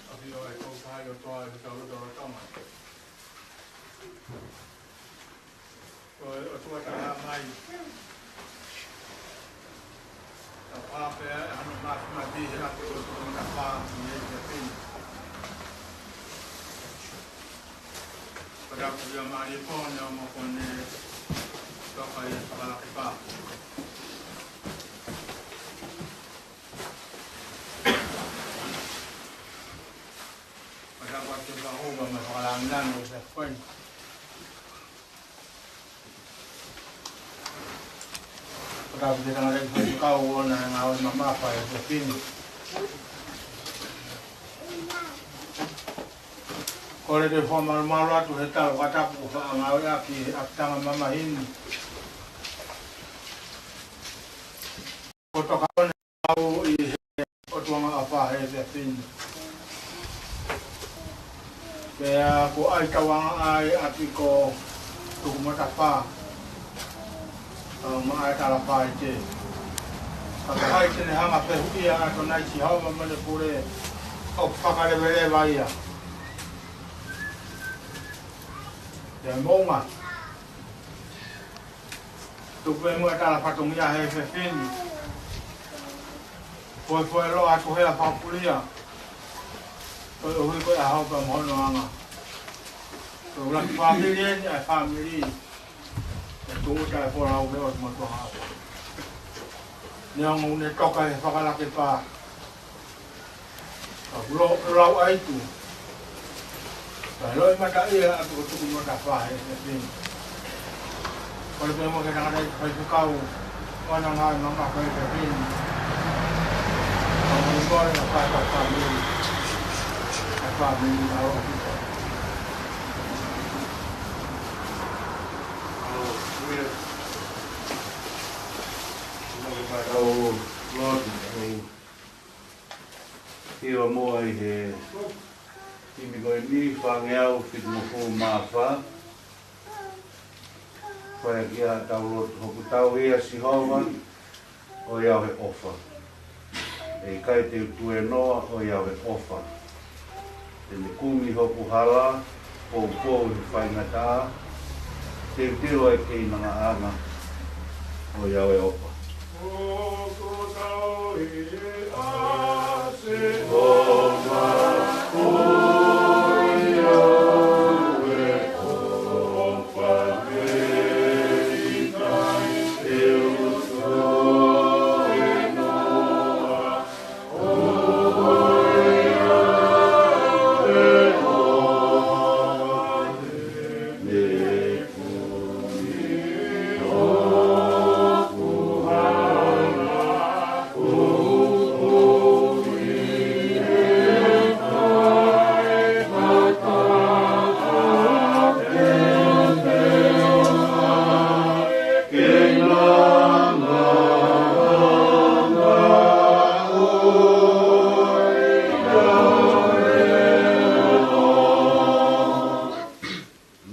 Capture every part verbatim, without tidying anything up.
ʻAfio ʻa e Kau Taha ʻo e ʻOtua ʻi hotau lotolotonga. Ko e ʻOtua taha mai. Tau pāpea ʻa hono māfimafi he ʻapi ʻo e Tuku Matapā ʻi he efiafi ni. Ko e ʻapi ia mālie ko eni ʻoku mou kole ke toka ʻi he fakalakepā. Ko e ʻapi ʻa e Tuku Matapā mo e fakalāngilangi ʻo e efiafi ni. Ko e ʻapi ʻa e tangataʻeiki faifekau ʻo e ngaahi ngāue mamafa ʻi he efiafi ni. Kole ke fakamalumalu atu he talo fakatapu ʻoku faʻa ngāueʻaki he ʻapitanga mamahi ni. Ko e toka ʻo e ʻaho ʻi he ʻOtua ʻoku ʻafio he efiafi ni. Pea ko e ʻai tauanga ʻa e ʻapi ko Tuku Matapā. Tau maʻa e tala faite. Ka ko hai te ne hanga fehuʻia ʻa Tonai Sihova mo ʻene pule ʻoku fakaleveleva ia. Pea moʻunga. Tuku pē muʻa e tala fatongia he efiafi ni. Foʻi foʻi loa atu he a fapulia. Ko e ʻuhi ko e ʻaho pea mo hono anga. Ko e ʻuluaki fāmili eni ʻa e fāmili. ʻE tuʻu ʻa e folau he ʻotu matua hapo. Neongo ne toka he fakalakepā. Ka kuo lau ʻa e ʻEiki. Ka loʻimata ia ʻa e Tuku Matapā he efiafi ni. Kole pē muʻa ki he tangataʻeiki faifekau ʻo e ngaahi ngāue mamafa he efiafi ni. Ka mo e kole ʻa e fāmili. ʻA e fāmili ʻa e ʻOtua. Haleluia. Tau lotu, tau hiva muʻa ʻi he himi ko eni, fāngeau fitungofulu mā fā. Fai ʻaki ʻetau lotu. Hoku tauhi ʻa Sihova, ʻoiauē ʻofa. ʻE ʻikai te u tuēnoa, ʻoiauē ʻofa. Te ne kumi hoku hala, poupou he faingataʻa, teuteu ʻa e keinangaʻanga, ʻoiauē ʻofa.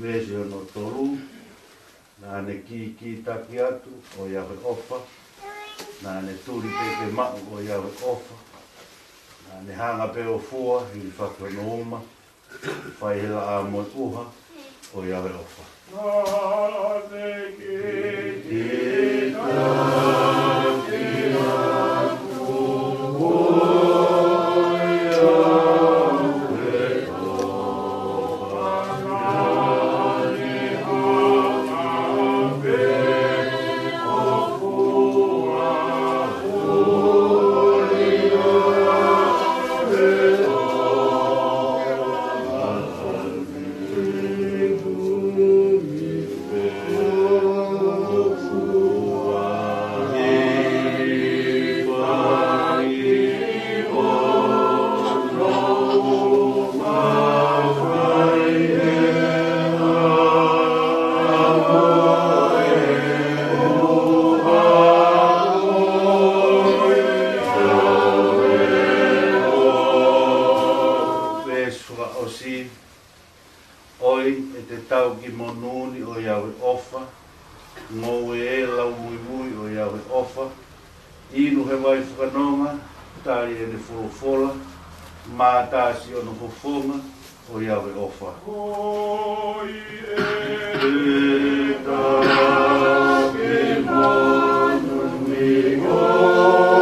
Veesi hono tolu. Naʻa ne kīkītaki atu, ʻoiauē ʻofa. Naʻa ne tuli pē ke maʻu, ʻoiauē ʻofa. Naʻa ne hanga pē ʻo fua, hilifaki hono uma. Fai he laʻā mo e ʻuha ʻo Iāve ʻofa. Veesi fakaʻosi. ʻOi, ʻe te tau ki monū ni ʻo Iāve ʻofa, ngoue ʻe lau muimui ʻo Iāve ʻofa, inu he vai fakanonga, tali ʻene folofola, mātā siʻono fofonga ʻo Iāve ʻofa. ʻOi, ʻe te tau ki monū ni ʻo Iāve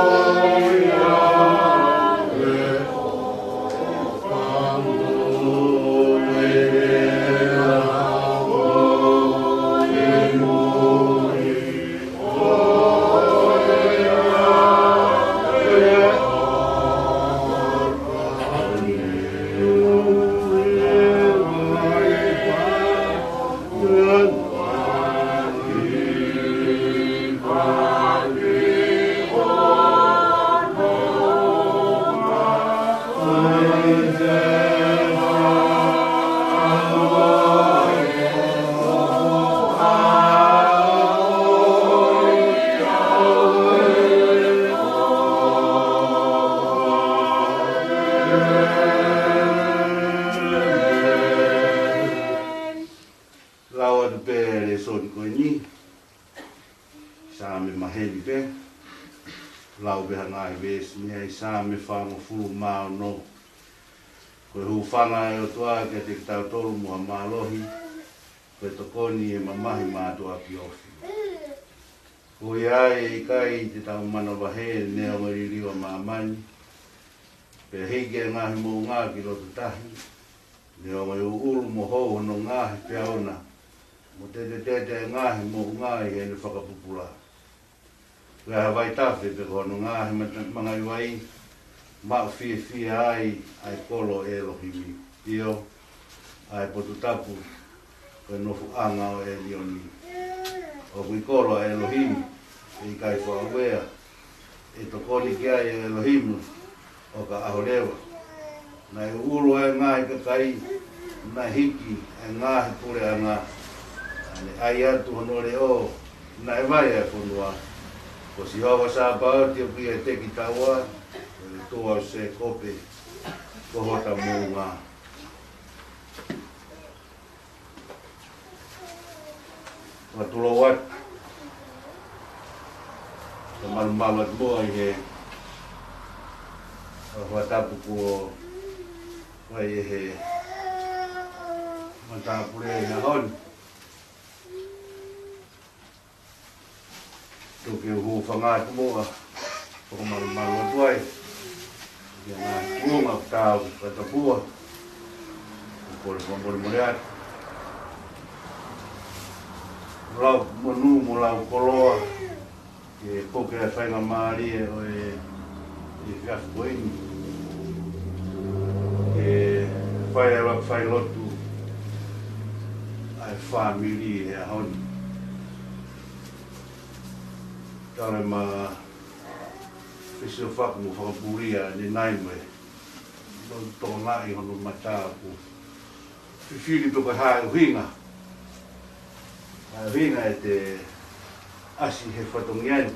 Lau atu pē e lēsoni ko eni, Saame maheni pē, lau pē ha ngaahi veesi mei ai, Saame fāngofulu mā ono. Ko e hūfanga ʻa e ʻOtua kiate kitautolu mo ha mālohi, ko e tokoni ʻa e mamahi mātuʻaki ofi. Ko ia ai ʻe ʻikai te tau manavahē neongo e liliu ʻa māmani, pea hiki ʻa e ngaahi moʻunga ki loto tahi, neongo e ʻuʻulu mo hou hono ngaahi peau na, mo tetetete ʻa e ngaahi moʻunga ʻi heʻene fakapupula. Ko e hā ha vaitafe pe ko hono ngaahi mata-, mangaʻivai, maʻu fiefia ai ʻa e kolo ʻo ʻElohimi. ʻIo, ʻa e potu tapu, ko e nofoʻanga ʻo ʻElioni. ʻOku ʻi kolo ʻa ʻElohimi, ʻe ʻikai faʻa uea, ʻe tokoni ki ai ʻa ʻElohimi, ʻo ka ʻaho leva. Naʻe ʻuʻulu ʻa e ngaahi kakai, naʻe hiki ʻa e ngaahi puleʻanga, naʻa ne ʻai atu hono leʻo, naʻe vai ʻa e fonua. Ko Sihova Sāpaoti ʻoku ʻiate kitaua, ko e ʻOtua ʻo Sēkope, ko hota moʻunga. Fakatulou atu. Fakamalumalu atu muʻa ʻi he fakatapu kuo fai ʻe he matāpule ʻi he ʻaho ni. Tuku ke u hūfanga atu muʻa, fakamalumalu atu ai. ʻI he ngaahi kuonga ʻoku tau fakatapua, ʻoku kole fakamolemole atu. Lau monū mo lau koloa, ke puke ʻa e faingamālie ʻo e, ʻi he efiafi ko eni. Ke fai ʻa e failotu ʻa e fāmili he ʻaho ni. Tala ma fesiofaki mo fakapulia ne nai mo e. Mau tokangaʻi hono mata ʻoku fifili pe ko e hā e ʻuhinga. Hā e ʻuhinga ʻe te ʻasi he fatongia ni.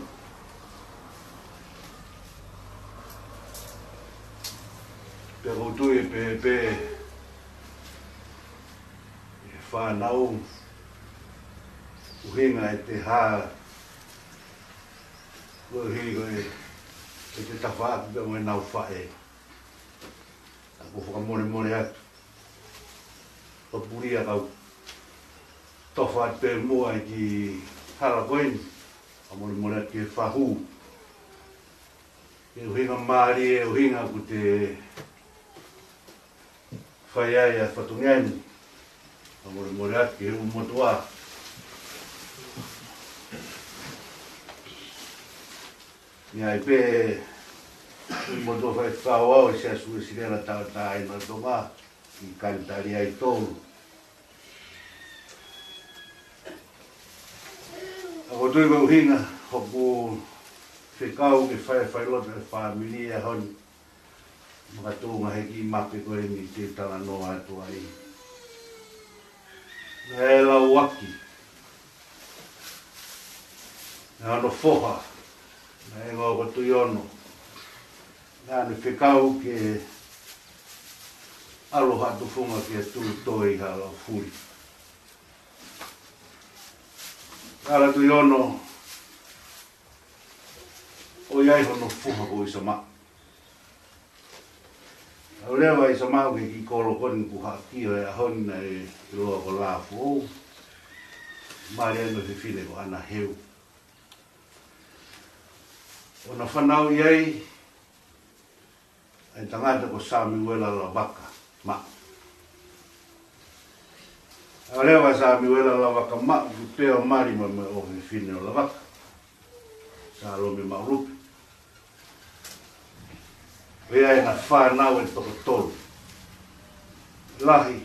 Pea ʻoku ou tui pē, pē, ʻe fānau, ʻuhinga ʻe te hā, koeʻuhi ko e, ʻe te tafaʻaki pē mo ʻenau faʻē. ʻOku ou fakamolemole atu. Topuli a kau tofa atu pē muʻa ʻi he hala ko eni, ʻa molemole atu ki he fahu. Ke ʻuhinga mālie, ʻuhinga ʻoku te fai ai ʻa e fatongia ni. ʻA molemole atu ki he ʻū motuʻa. Ni ai pē ʻū motuʻa faifekau ʻo e Siasi Uēsileli Tauʻatāina ʻo Tonga, ʻi Kanitaliai tolu. ʻOku ou tui ko e ʻuhinga hoku fekau ke fai, fai loto e fāmili he ʻaho ni, makatuʻunga he kiʻi mape ko eni te u talanoa atu ai. Naʻe lauaki ʻa hono foha, naʻe ngāue ko Tuʻiono. Naʻá ne fekau ke ʻalu ha tufunga ke tuʻu toi ha lau fuli. ʻAlu ʻa Tuʻiono ʻo ʻi ai hono foha ko ʻIsamaʻu. ʻAlu leva ʻa ʻIsamaʻu ki he kiʻi kolo ko eni ʻoku haʻaki ʻo e ʻaho ni naʻe ʻiloa ko Lāfoʻou. Mali ai mo e fefine ko ʻAnaheu. ʻO na fanauʻi ai ʻa e tangata ko Samiuela Lavaka Maʻu. ʻAlu leva ʻa Samiuela Lavaka Maʻu ki Peomali mo e ʻofefine ʻo Lavaka, Salome Maʻulupe. ʻOku ʻi ai ʻena fānau ʻe toko tolu. Lahi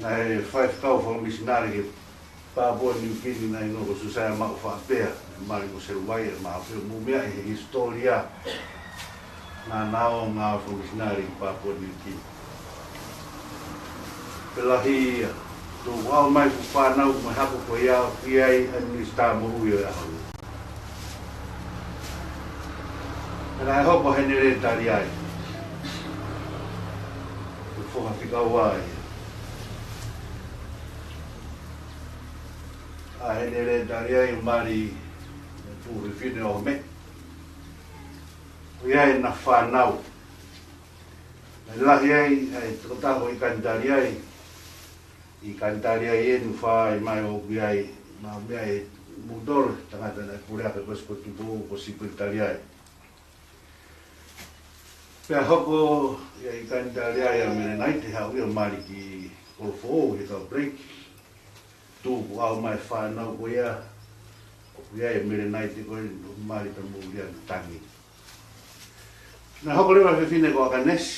naʻe faifekau fakamisinale ki Papua New Guinea naʻe ʻiloa ko Susaia Maʻu Faʻapea, mali mo Seluvai, ʻe maʻu pē mo e meʻa ʻi he hisitōlia. Naʻá na ō ngāue fakamisinale ki Papua New Guinea. Pea lahi ia, tuku ʻau mai ʻeku fānau mo e hako ko ia, ʻoku ʻi ai ʻa e Minisitā Moʻui ʻo e ʻaho ni. Pea naʻe hoko ʻa Henelē Taliai, ko e foha fika ua ia ʻa Henelē Taliai, mali mo e tuofefine ʻo Home. ʻOku ʻi ai ʻena fānau. Naʻe lahi ai ʻa e tokotaha ʻi Kanitaliai. ʻI Kanitaliai eni ʻoku fai mai ʻoku ʻi ai, maʻu meʻa ʻe Mutolo, tangata naʻe puleʻanga ko Sikotupu ko Sipeli Taliai. Pea hoko ia ʻi Kanitaliai ʻa Melenaite, haʻu ia ʻo mali ki Kolofoʻou he kau Blake. Tuku ʻau mai e fānau ko ia, ʻoku ʻi ai ʻa Melenaite ko eni ʻoku mali pea mo Uliana Tangi. Naʻe hoko leva e fefine ko ʻAkanesi.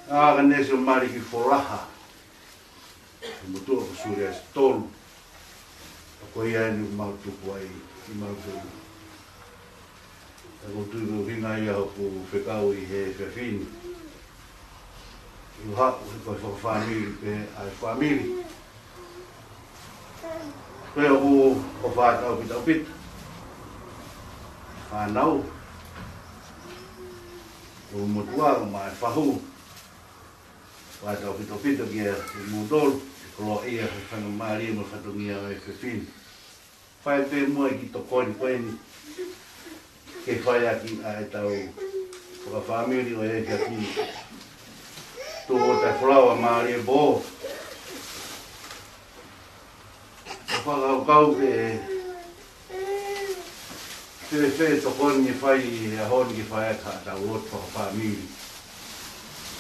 ʻAkanesi ʻo mali ki Folaha, he motuʻa ko Suliasi tolu. Ko ia eni ʻoku mau tupu ai ʻi Mautolu. ʻOku ou tui ko e ʻuhinga ia hoku fekau ʻi he efiafi ni. ʻOku haʻu he ko e fakafāmili pē ʻa e fāmili. Pea ʻoku ou ʻofa ʻaupito ʻaupito. Fānau, ʻū motuʻa mo e fahu. ʻOfa ʻaupito ʻaupito kia Mutolo, ʻi he koloaʻia, he faingamālie mo e fatongia ʻo e efiafi ni. Fai pē muʻa e kiʻi tokoni ko eni ke fai ʻaki ʻa ʻetau fakafāmili ʻo e efiafi ni. Tuku ʻo taʻefolaua mālie pō. Fakakaukau ke fēfē e tokoni ke fai he ʻaho ni ke fai ʻaki haʻatau lotu fakafāmili.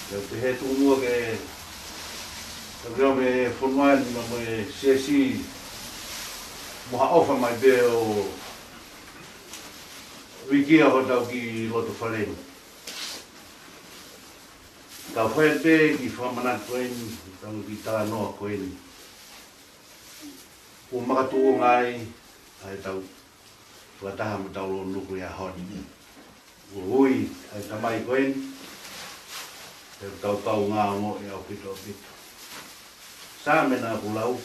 Pea u pehē tuku muʻa ke tau ʻio mei he fonua ni mo e siasi mo ha ʻofa mai pē ʻo vikia hotau kiʻi loto fale ni. Tau fai pē kiʻi fakamanatu ko eni, tau kiʻi talanoa ko eni. Kuo makatuʻunga ai ʻa ʻetau fakataha mo ʻetau lōnuku he ʻaho ni. Kuo ui ʻa e tamai ko eni, ʻetau kaungā ongoʻi ʻaupito ʻaupito. Saame naʻá ku lau,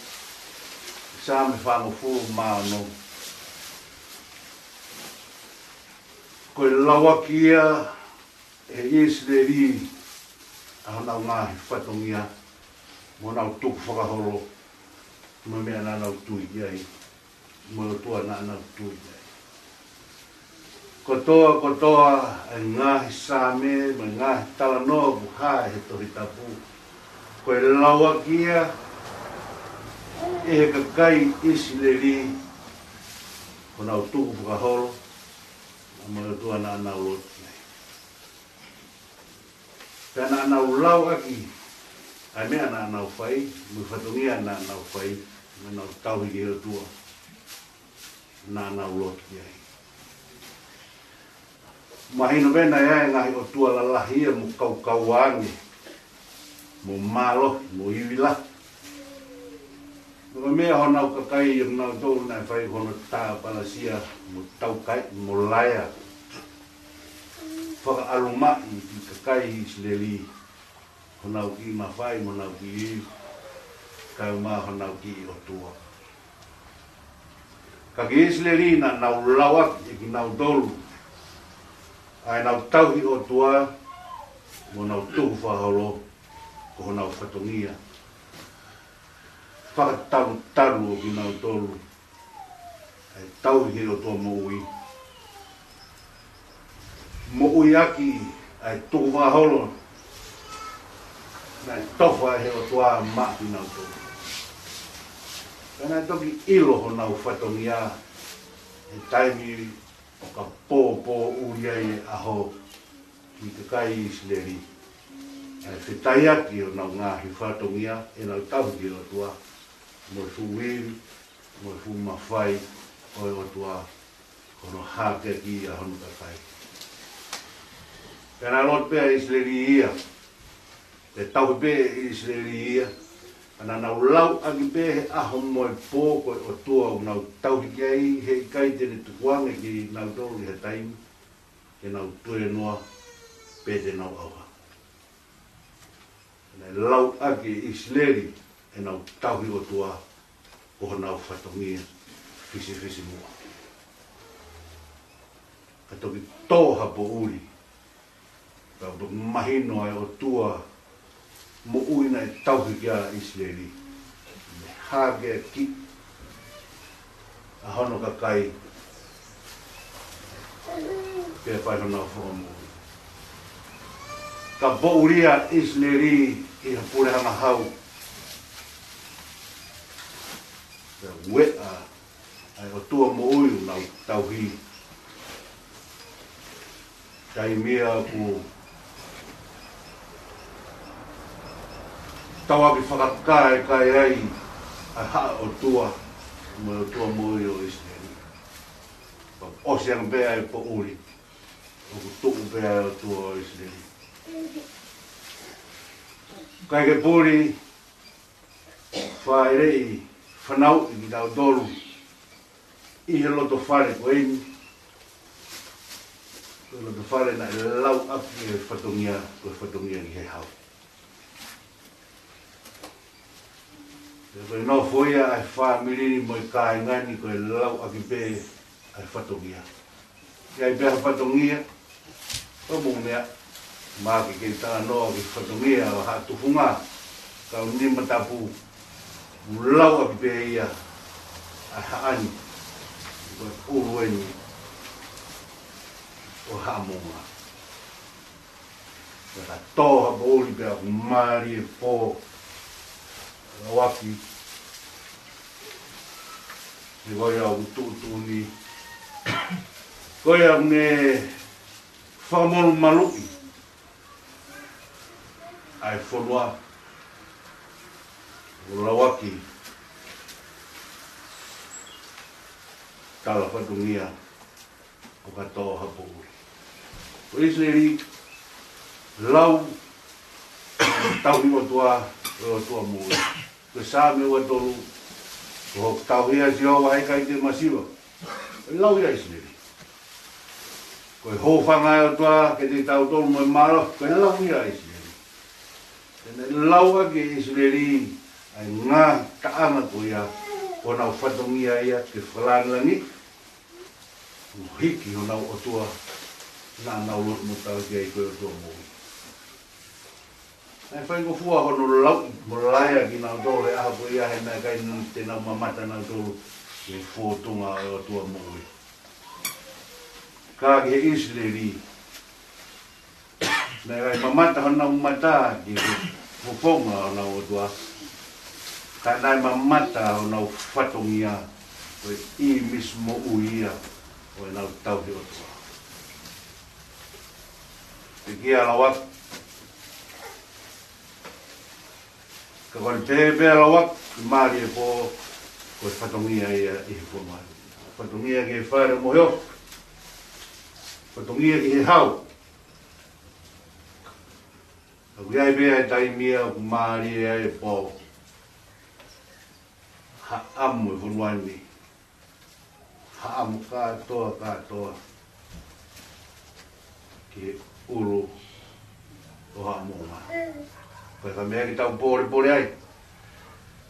Saame fāngofulu mā ono. Ko e lauaki ia ʻe ʻIsileli ʻa honau ngaahi fatongia, mo honau tukufakaholo, mo e meʻa naʻa nau tui ki ai, mo e ʻOtua naʻa nau tui ki ai. Ko Kotoa, kotoa ʻa e ngaahi Saame, mo e ngaahi talanoa ʻoku hā he Tohi Tapu, ko e lauaki ia ʻe he kakai ʻIsileli, ko honau tukufakaholo, mo e ʻOtua naʻa nau lotu ki ai. Pea naʻa nau lauaki ʻa e meʻa naʻa nau fai, mo e fatongia naʻa nau fai, mo ʻenau tauhi ki he ʻOtua naʻa nau lotu ki ai. Mahino pē naʻe ʻi ai e ngaahi ʻotua lalahi ia mo kaukaua ange, mo mālohi, mo ivi lahi. Mo e meʻa honau kakai ʻo nautolu naʻe fai ko hono tāpalasia, mo taukai, mo laea. Fakaʻalu mai ki he kakai ʻIsileli honau kiʻi mafai, mo honau kiʻi ivi, kae ʻumaʻā honau kiʻi ʻotua. Ka ki ʻIsileli naʻa nau lauaki ʻe kinautolu ʻa ʻenau tauhi ʻOtua, mo ʻenau tukufakaholo, ko honau fatongia. Fakatalutalu ʻo kinautolu ʻa e tauhi ki he ʻOtua moʻui. Moʻui ʻaki ʻa e tukufakaholo naʻe tofa ʻe he ʻOtua maʻa kinautolu. Pea naʻe toki ʻilo honau fatongia he taimi ʻo ka pōpōʻuli ai e ʻaho ki he kakai ʻIsileli. ʻA e fetaiaki honau ngaahi fatongia ʻenau tauhi ki he ʻOtua, mo e fuʻu ivi, mo e fuʻu mafai ʻo e ʻOtua, ko hono hākeakiʻi ʻa hono kakai. Pea naʻe lotu pē ʻa ʻIsileli ia, pea tauhi pē ʻe ʻIsileli ia, ka naʻa nau lauaki pē he ʻaho mo e pō ko e ʻOtua ʻoku nau tauhi ki ai, heʻikai te ne tukuange kinautolu ʻi ha taimi, ke nau tuēnoa, pe te nau ʻauha. Naʻe lauaki ʻe ʻIsileli ʻenau tauhi ʻOtua ko honau fatongia fisifisimuʻa. Ka toki tō ha poʻuli, ka toki mahino ʻa e ʻOtua moʻui naʻe tauhi ki ai ʻa ʻIsileli. Ne hākeakiʻi ʻa hono kakai, pea fai honau fakamoʻui. Ka poʻuli ʻa ʻIsileli ʻi ha pule hangahau. Pea ueʻa ʻa e ʻOtua moʻui ʻoku nau tauhi. Taimi ia ʻoku tauaki fakakaekae ai ʻa e haʻa ʻOtua mo e ʻOtua moʻui ʻo ʻIsileli. Pea ʻosi ange pē ʻa e poʻuli, ʻoku tuʻu pē ʻa e ʻOtua ʻo ʻIsileli. Kae ke puli, fāʻeleʻi fanauʻi kitautolu ʻi he loto fale ko eni. Ko e loto fale naʻe lauaki e fatongia, ko e fatongia ki he hau. Pea ko e nofo ia ʻa e fāmili ni mo e kāinga ni ko e lauaki pē ʻa e fatongia. ʻI ai pē ha fatongia, ko e mou meʻa, mahalo ke kei talanoa ki he fatongia ʻo ha tufunga, kau nima tapu, ʻoku lauaki pē ia ʻa e haʻa ni, ko e ʻulu eni ʻo Haʻamonga. Pea ka tō ha poʻuli pea ʻoku mālie e pō, lauaki, he ko ia ʻoku tuʻutuʻuni, ko ia ʻoku ne fakamolumaluʻi ʻa e fonua, ʻo lauaki tala fatongia ʻo ka tō ha poʻuli. Ko ʻIsileli, lau tauhi ʻOtua, ʻOtua moʻui. Ko e Saame ua tolu, ko hoku tauhi ʻa Sihova heʻikai te u masiva. Ko e lau ia ʻa ʻIsileli. Ko e hōfanga ʻa e ʻOtua kiate kitautolu mo e mālohi, ko e lau ia ʻa ʻIsileli. Pea naʻe lauaki ʻe ʻIsileli ʻa e ngaahi taʻanga ko ia, ko honau fatongia ia ke fakalāngilangiʻi mo hiki honau ʻOtua naʻa nau lotu mo tauhi ki ai, ko e ʻOtua moʻui. Naʻe faingofua hono lauʻi mo laea kinautolu he ʻaho ko ia he naʻe ʻikai te nau mamata nautolu ki he fōtunga ʻo e ʻOtua moʻui. Ka ki he ʻIsileli, naʻe ʻikai mamata honau mata ki he fofonga ʻo honau ʻOtua, ka naʻe mamata honau fatongia, ko e ʻīmisi moʻui ia ʻo ʻenau tauhi ʻOtua. Pekia ʻa Lāuaki, ka ko e pehē pē ʻa Lāuaki, mālie pō, ko e fatongia ia ʻi he fonua. Fatongia ki he fale moheofo. Fatongia ki he hau. ʻOku ʻi ai pē ʻa e taimi ia ʻoku mālie ai e pō. Haʻamu e fonua ni. Haʻamu kātoa, kātoa ki he ʻulu ʻo Haʻamonga. Ko e ka meʻa ke tau pōlepole ai.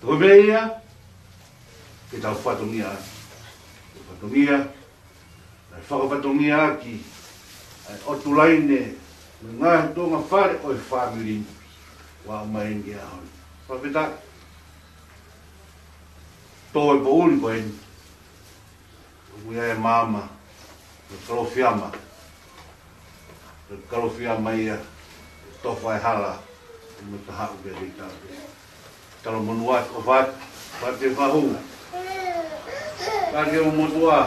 Ko e meʻa ia ke tau fatongia ai. Fatongia, naʻe fakafatongiaʻaki ʻa e ʻotu laine mo e ngaahi tuʻunga fale ʻo e fāmili ʻo aʻu mai ki he ʻaho ni. Fakafetaʻi. Tō e poʻuli ko eni. ʻOku ʻi ai e maama, mo e kalofiama. Ko e kalofiama ia, tofa e hala, mo e tahaʻu ke rita. Talomonū atu, ʻofa atu, ʻofa atu ki he fahu. ʻOfa atu ki he motuʻa.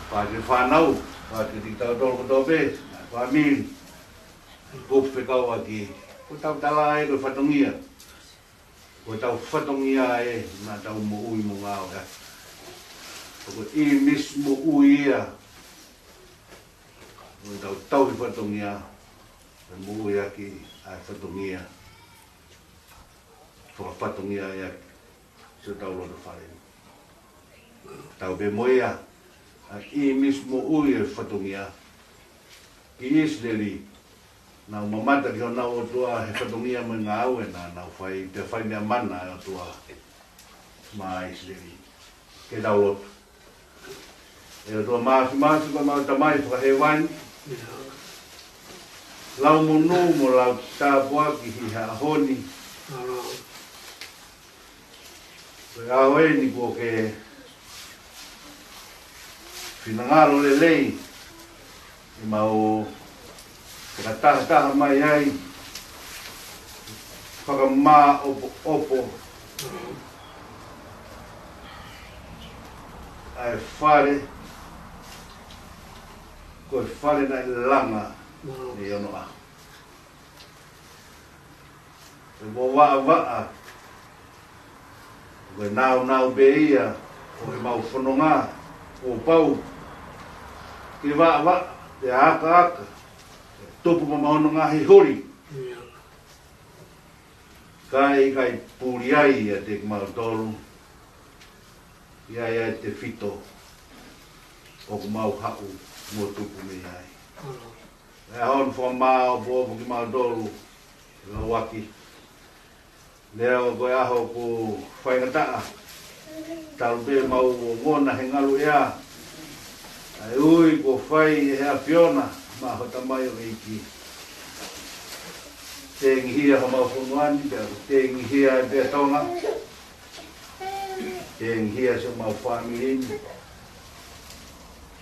ʻOfa atu ki he fānau, ʻofa atu ki he tau tolo kotoa pē, fāmili. Ko e fekauʻaki, ko e tau tala ai ko e fatongia. Ko e tau fatongia ē, naʻa tau moʻui mo ngāueʻaki. Ko e ʻīmisi moʻui ia. Ko e tau tauhi fatongia, ko e moʻuiʻaki ʻa e fatongia. Fakafatongia ia, siʻotau loto fale. Tau pē mo ia, ʻa e ʻīmisi moʻui e fatongia. Ki ʻIsileli, naʻa nau mamata ki honau ʻOtua he fatongia mo e ngāue naʻa nau fai, pea fai meʻa mana ʻa e ʻOtua maʻa ʻIsileli. Ke tau lotu. ʻE ʻOtua Māfimafi ko homau Tamai fakahēvani. Lau monū mo lau tāpuaki ki he ʻaho ni. Ko e ʻaho eni kuo ke finangalo lelei ʻemau fakatahataha mai ai, fakamāʻopoʻopo ʻa e fale, ko e fale naʻe langa ʻi onoʻaho. ʻE mo vaʻavaʻa, ko e nāunau pē ia ʻo ʻemau fononga, kuo pau ke vaʻavaʻa, pea akaaka, tupu mo maʻu honau ngaahi holi. Ka ʻe ʻikai puli ai ʻiate kimautolu, ʻi ai ʻa e tefito ʻoku mau haʻu mo tupu mei ai. ʻE ʻaho ni fakamāʻopoʻopo kimautolu, Lāuaki. Leo ko e ʻaho ʻoku faingataʻa, talu pē ʻemau ongona he ngalu ʻea. ʻA e ui kuo fai ʻe he ʻAfiona, maʻa ho tamaioʻeiki. Tengihia homau fonua ni, pea tengihia ai pē Tonga. Tengihia siʻomau fāmili ni.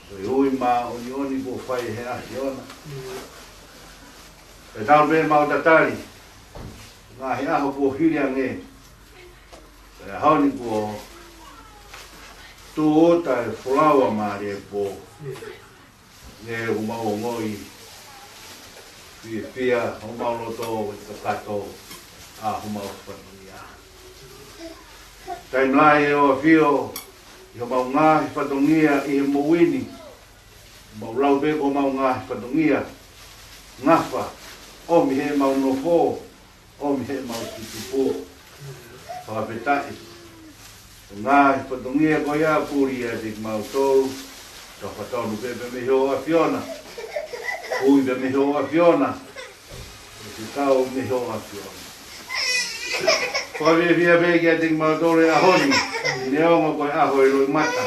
Ko e ui māʻoniʻoni kuo fai ʻe he ʻAfiona. ʻE tau pē mau tatali. Ngaahi ʻaho kuo hili ange. ʻE ʻaho ni kuo tūʻuta e folau ʻa mālie pō. Neongo ʻemau ongoʻi fiefia, homau loto ʻoku kakato ʻa homau fatongia. Taimi lahi ʻe ʻAfio ʻi homau ngaahi fatongia ʻi he moʻui ni. Mau lau pē ko homau ngaahi fatongia. Ngafa, ʻomi heʻemau nofo, ʻomi heʻemau tutupu. Fakafetaʻi. Ngaahi fatongia ko ia puli ʻiate kimautolu. Tau fakatonu pē pē mei ho ʻAfiona. Ui pē mei ho ʻAfiona. ʻE te tau mei ho ʻAfiona. Fakafiefia pē kiate kimautolu e ʻaho ni. Neongo ko e ʻaho ʻe loʻimata.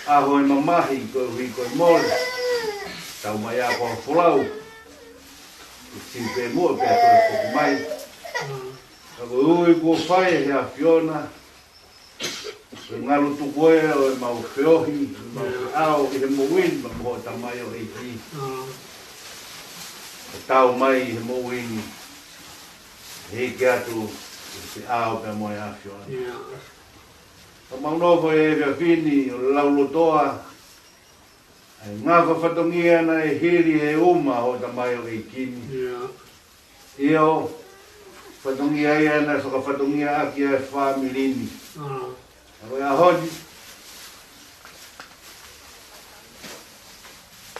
ʻAho ʻe mamahi koeʻuhi ko e mole. Tau mai ʻa ko e folau. ʻI siu pē muʻa pea toe foki mai. Ka ko e ui kuo fai ʻe he ʻAfiona. Ko e ngalu tuku ē ʻo ʻemau feohi, ʻemau feʻao ʻi he moʻui ni pea mo hoʻo tamaioʻeiki. ʻA. Ke tau mai ʻi he moʻui ni, hiki atu ʻi he feʻao pea mo e ʻAfiona. ʻA. Ka mau nofo he efiafi ni ʻo laulotoa ʻa e ngafa fatongia naʻe hili ʻe he uma hoʻo tamaioʻeiki ni. ʻIo, fatongia ia naʻe fakafatongiaʻaki ʻa e fāmili ni. ʻA. Ka ko e ʻaho ni,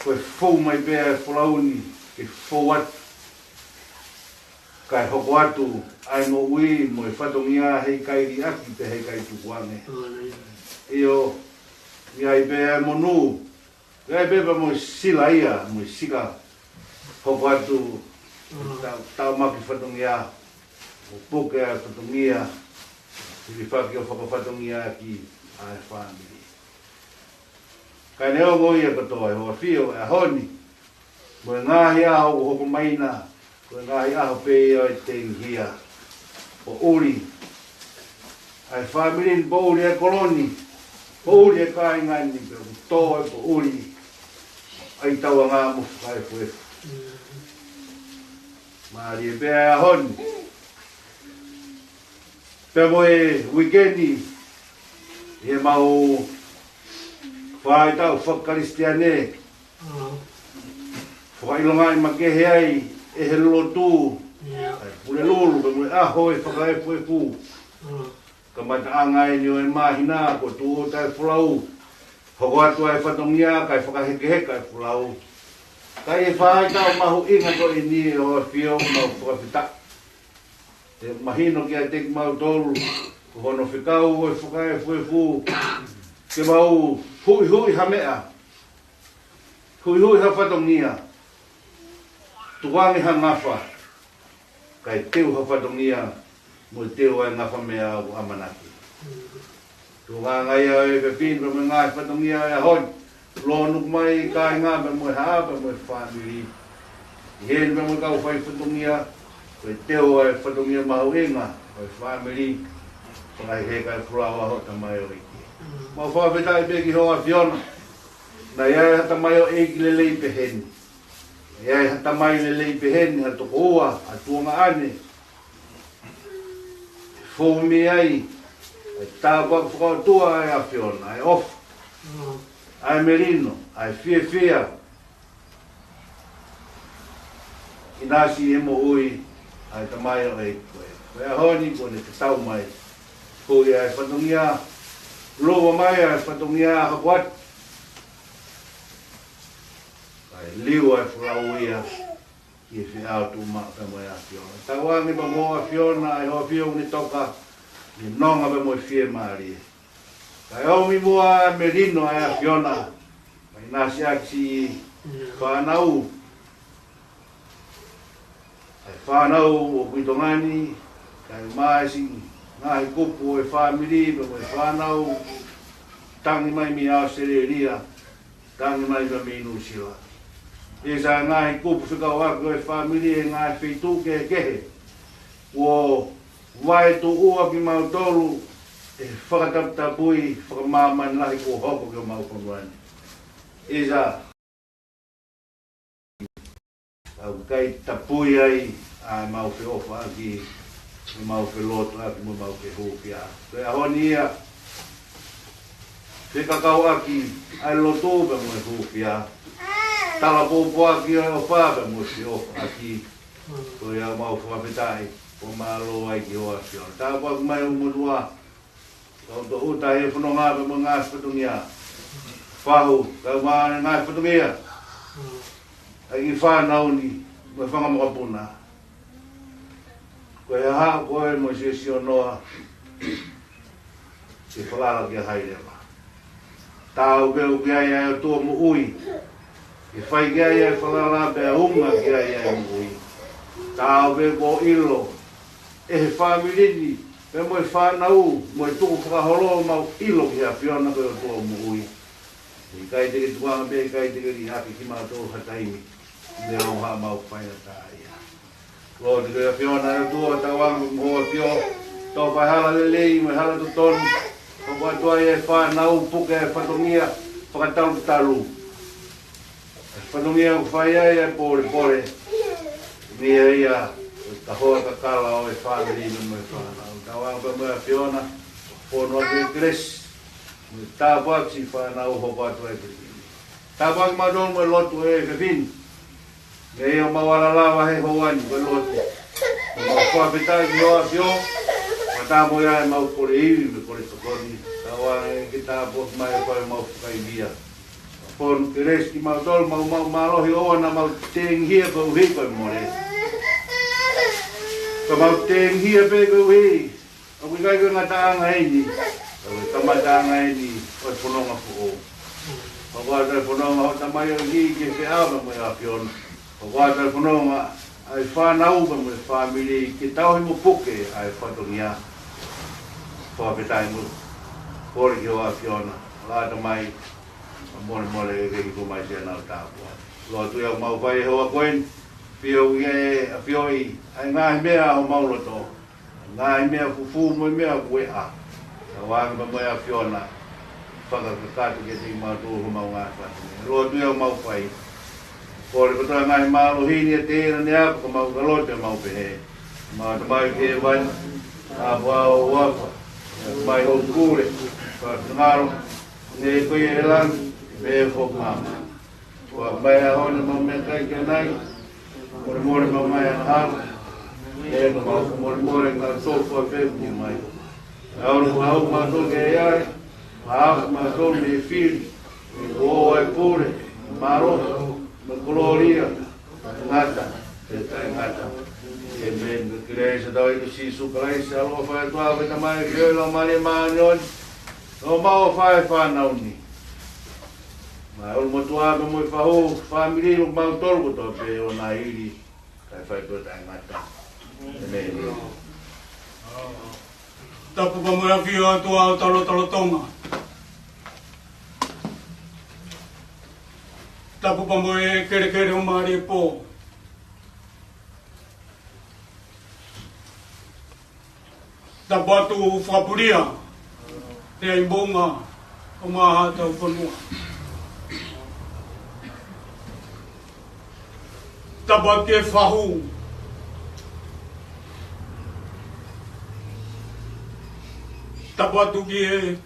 ko e fou mai pē ʻa e folau ni, ke fou atu. Kae hoko atu ʻa e moʻui mo e fatongia heʻikai liʻaki pea heʻikai tukuange. ʻIo, ʻi ai pē ʻa e monū, ʻi ai pē pea mo e sila ia, mo e sika, hoko atu, tau, tau maki fatongia, ʻo puke ʻa e fatongia, hilifaki ʻo fakafatongiaʻaki ʻa e fāmili. Kae neongo ia kotoa ʻi hoʻo ʻafio he ʻaho ni, mo e ngaahi ʻaho ʻoku hoko mai na, ko e ngaahi ʻaho pē ia ʻo e tenihia. Poʻuli ʻa e fāmili ni, poʻuli ʻa e kolo ni, poʻuli ʻa e kāinga ni, pea ʻoku tō ʻa e poʻuli ʻa e tauʻanga mo fakaefuefu. Mālie pē ʻa e ʻaho ni. Pea mo e uike ni, ʻi heʻemau faʻahitaʻu fakakalisitiane, fakaʻilongaʻi makehe ai ʻe he lotu, ʻa e Pulelulu, pea mo e ʻaho ʻo e fakaefuefu. Kamataʻanga eni ʻo e māhina, kuo tuʻu ʻa e folau. Hoko atu ʻa e fatongia, kae fakahekeheka ʻa e folau. Ka ʻi he faʻahitaʻu mahuʻinga ko eni ʻe hoʻo ʻafio, mau fakafetaʻi. ʻE mahino kiate kimautolu, ko hono fekau ʻo e fakaefuefu, ke mau huʻihuʻi ha meʻa, huʻihuʻi ha fatongia, tukuange ha ngafa, kae teu ha fatongia, mo teu ʻa e ngafa meʻa ʻoku ʻamanaki. Tuʻunga ia ʻo e efiafi ni pea mo e ngaahi fatongia ʻo e ʻaho ni. Lōnuku mai kāinga pea mo e haʻa pea mo e fāmili. ʻI heni pea mo e kau fai fatongia, ko e teu ʻa e fatongia mahuʻinga ʻo e fāmili. Fakahekeheka ʻa e folau ʻa hoʻo tamaioʻeiki. Mau fakafetaʻi pē ki hoʻo ʻAfiona. Naʻe ʻi ai ha tamaioʻeiki lelei peheni. ʻI ai ha tamai lelei peheni, ha tokoua, ha tuongaʻane. Fou mei ai ʻa e tāpuaki fakaʻotua ʻa e ʻAfiona, ʻa e ʻofa, ʻa e melino, ʻa e fiefia. ʻInasi ʻi he moʻui ʻa e tamaioʻeiki ko ē. Ko e ʻaho ni kuo ne tatau mai. Ko ia ʻa e fatongia, lōua mai ʻa e fatongia hoko atu. Kae liu ʻa e folau ia ki he feʻao tuʻumaʻu pea mo e ʻAfiona. Tauange pea mo e ʻAfiona, ʻa e hoʻo ʻafio ʻoku ne toka, ʻi he nonga pea mo e fiemālie. Kae ʻomi muʻa ʻa e melino ʻa e ʻAfiona, mai nasi ʻaki siʻi fānau. ʻA e fānau ʻoku ʻi Tonga ni, kae ʻumaʻā siʻi ngaahi kupu ʻo e fāmili, pea mo e fānau tangi mai mei ʻAositelēlia, tangi mai pea mei Nuʻusila. ʻI he ngaahi kupu fekauʻaki ʻo e fāmili ʻi he ngaahi feituʻu kehekehe. Kuo vaetuʻua kimautolu ʻe he fakataputapui fakamāmani lahi kuo hoko ki homau fonua ni. ʻIsa, ʻoku ʻikai tapui ai ʻa ʻemau feʻofaʻaki, ʻemau felotuʻaki, mo ʻemau fehūfia. Ko e ʻaho ni ia, fekauʻaki ʻa e lotu pea mo e hūfia. Talapōpōʻaki ʻa e ʻofa pea mo e feʻofaʻaki. Ko ia ʻoku mau fakafetaʻi, ʻoku mālō ai ki hoʻo ʻAfiona. Tāpuaki mai ʻo motuʻa, kau tōʻuta he fononga pea mo e ngaahi fatongia. Fahu, kau mai ngaahi fatongia. ʻA e kiʻi fānau ni, mo e fanga mokopuna. Ko e hahaʻo ko ē mo e siosio noa, ke falala kia hai leva. Taau pē ʻoku ʻi ai ʻa e ʻOtua moʻui, ke fai ki ai ʻa e falala pea unga ki ai ʻa e moʻui. Taau pē kuo ʻilo ʻe he fāmili ni, pea mo e fānau, mo e tukufakaholo, mau ʻilo ki he ʻAfiona ko e ʻOtua moʻui. ʻIkai te ke tukuange pea ʻikai te ke liʻaki kimautolu ha taimi, neongo haʻamau faingataʻaʻia. Lotu ki he ʻAfiona ʻe ʻOtua, tauange mo hoʻo ʻAfio, tau fai hala lelei mo e hala totonu. Hoko atu ai e fānau puke e fatongia fakatalutalu. Fatongia ʻoku fai ai e pōlepole. Mei ai ʻa e kahoa kakala ʻo e fāmili mo e fānau. Tauange pē mo e ʻAfiona, fono atu e kelesi mo e tāpuaki ki he fānau, hoko atu ai pē. Tāpuaki mautolu mo e lotu ʻa e fefine. Mei ʻemau ala lava he houa ni, ko e lotu. Mau fakafetaʻi ki hoʻo ʻAfio, ʻo tā mo ia ʻemau kole ivi mo e kole tokoni. Tauange ke tāpuaki mai ʻa e fai ʻemau fakaivia. Fono kelesi kimautolu, mau, mau mālohi ʻoua naʻa mau tengihia koeʻuhi ko e mole. Ka mau tengihia pē koeʻuhi ʻoku ʻikai ko e ngataʻanga eni, ka ko e kamataʻanga eni ʻo e fononga foʻou. Hoko atu e fononga ʻo e tamaioʻeiki ki he feʻao mo e ʻAfiona. Hoko atu e fononga ʻa e fānau mo e fāmili ke tauhi mo puke ʻa e fatongia. Fakafetaʻi mo e kole ki hoʻo ʻAfiona. Lata mai, molemole ke hifo mai siʻenau tāpuaki. Lotu ia ʻoku mau fai he houa ko eni, pea ʻoku ʻi ai e ʻafioʻi ʻa e ngaahi meʻa ʻo homau loto. Ngaahi meʻa fufū mo e meʻa kueʻa. Tauange pē mo e ʻAfiona, fakakakato kiate kimautolu homau ngaahi fatongia. Lotu ia ʻoku mau fai. Kole kotoa e ngaahi mālohi ni ʻiate ia naʻa ne ako, ka mau ka lotu ʻo mau pehē: Mau Tamai ʻoku ʻi hēvani, ʻaʻau ʻa ho huafa, mai hoʻo pule, fai ho finangalo, hangē ko ia ʻi langi, pehē foki ʻi māmani. Ko ʻemau ʻaho ni ʻa e meʻakai ki ʻanai, molemole mai ʻa e hala, ʻa e ka mau molemole ka tofu a pe mai. ʻAlu ʻa kimautolu ki he ʻea, ʻa kimautolu mei he fili, ʻi he ʻofa, pule, mālohi, mo e kolōlia, ngata, pea taʻengata. ʻĒmeni. Ko e kelesi ʻa hotau ʻEiki ko Sīsū Kalaisi, ʻaloʻofa ʻa e ʻOtua ko e Tamai, feohi ʻa e Laumālie Māʻoniʻoni, ʻo maʻu ʻa e fānau ni. Mo e ʻulumotuʻa pea mo e fahu, fāmili, ʻo mautolu kotoa pē ʻo nāhili, kae fai pē ʻo taʻengata. ʻĒmeni. Tapu pē mo e ʻafio ʻa e ʻOtua ʻo e lotolotonga. Tapu pē mo e kelekele ʻo mālie pō. Tapu atu fakapulia, pea ʻi Moʻunga, ʻo Maʻa Haʻa Taufanua. Tapu atu ki he fahu. Tapu atu ki he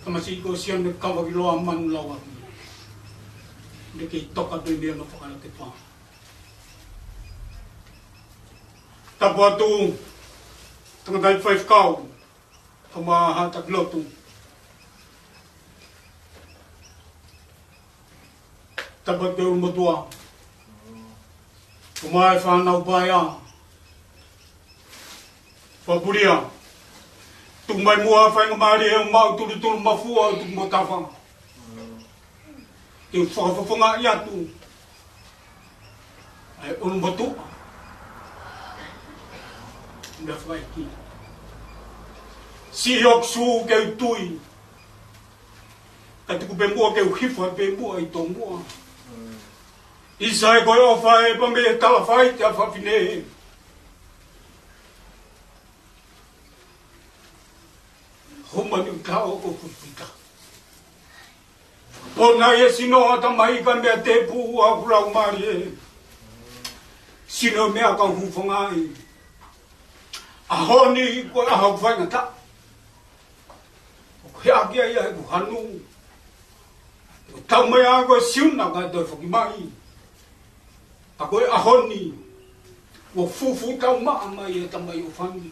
tamasiʻi ko Sione Kavakiloa Manulauaki. Ne kei toka pē mei he ma fakana te pa. Tapu atu, tangataʻeiki faifekau, ʻo Maʻa Haʻa Takilotu. Tapu atu ki he ʻulumotuʻa, ʻo Maʻa e fānau paea. Fakapulia, tuku mai muʻa faingamālie ʻo maʻu tulutulu mafua ʻo tuku mo tafa. Te u fakafofongaʻi atu ʻa e ʻulumotuʻa. Meʻa fakaʻeiki. Siʻi hoku sū ke u tui, ka tuku pē muʻa ke u hifo pē muʻa ʻi tōmuʻa. ʻIsa ē, ko e ʻofa ē, pea mei he talafaite ʻa fafine. Homa ni ka o ko fu pita. Pona e sino ʻa e tamai ka meʻa tēpū ʻa hoku laumālie. Sino meʻa ka u hūfanga ai. ʻAho ni ko e ʻaho faingataʻa. ʻOku heʻaki ai ʻa ʻeku hanu. ʻOku tau mai ʻa ko e Siuna kae toe foki mai. Ka ko e ʻaho ni, kuo fufū taumaʻa mai e tamaioʻeiki.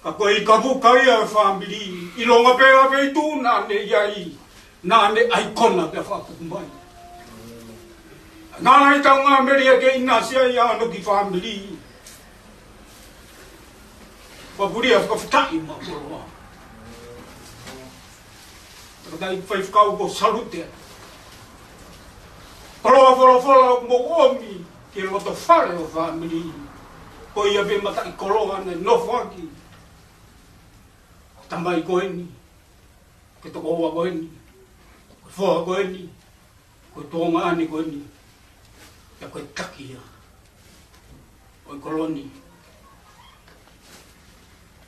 Ka ko e ʻi kavuka ia e fāmili, ʻilonga pē ʻa e feituʻu naʻa ne ʻi ai, naʻa ne ʻaikona pea fakapuku mai. Ngaahi taʻu ngā meli ʻa e kei ʻinasi ai ʻa hono kiʻi fāmili. Fakapulia, fakafetaʻi mo e koloa. Tangataʻeiki faifekau, ko e salute. Koloa folofola ʻoku mou ʻomi ki he loto fale ʻo e fāmili. Ko ia pē mataʻikoloa naʻe nofo ʻaki. Ko e tamai ko eni. Ko e tokoua ko eni. Ko e foha ko eni. Ko e tuongaʻane ko eni. Pea ko e taki ia ʻo e kolo ni.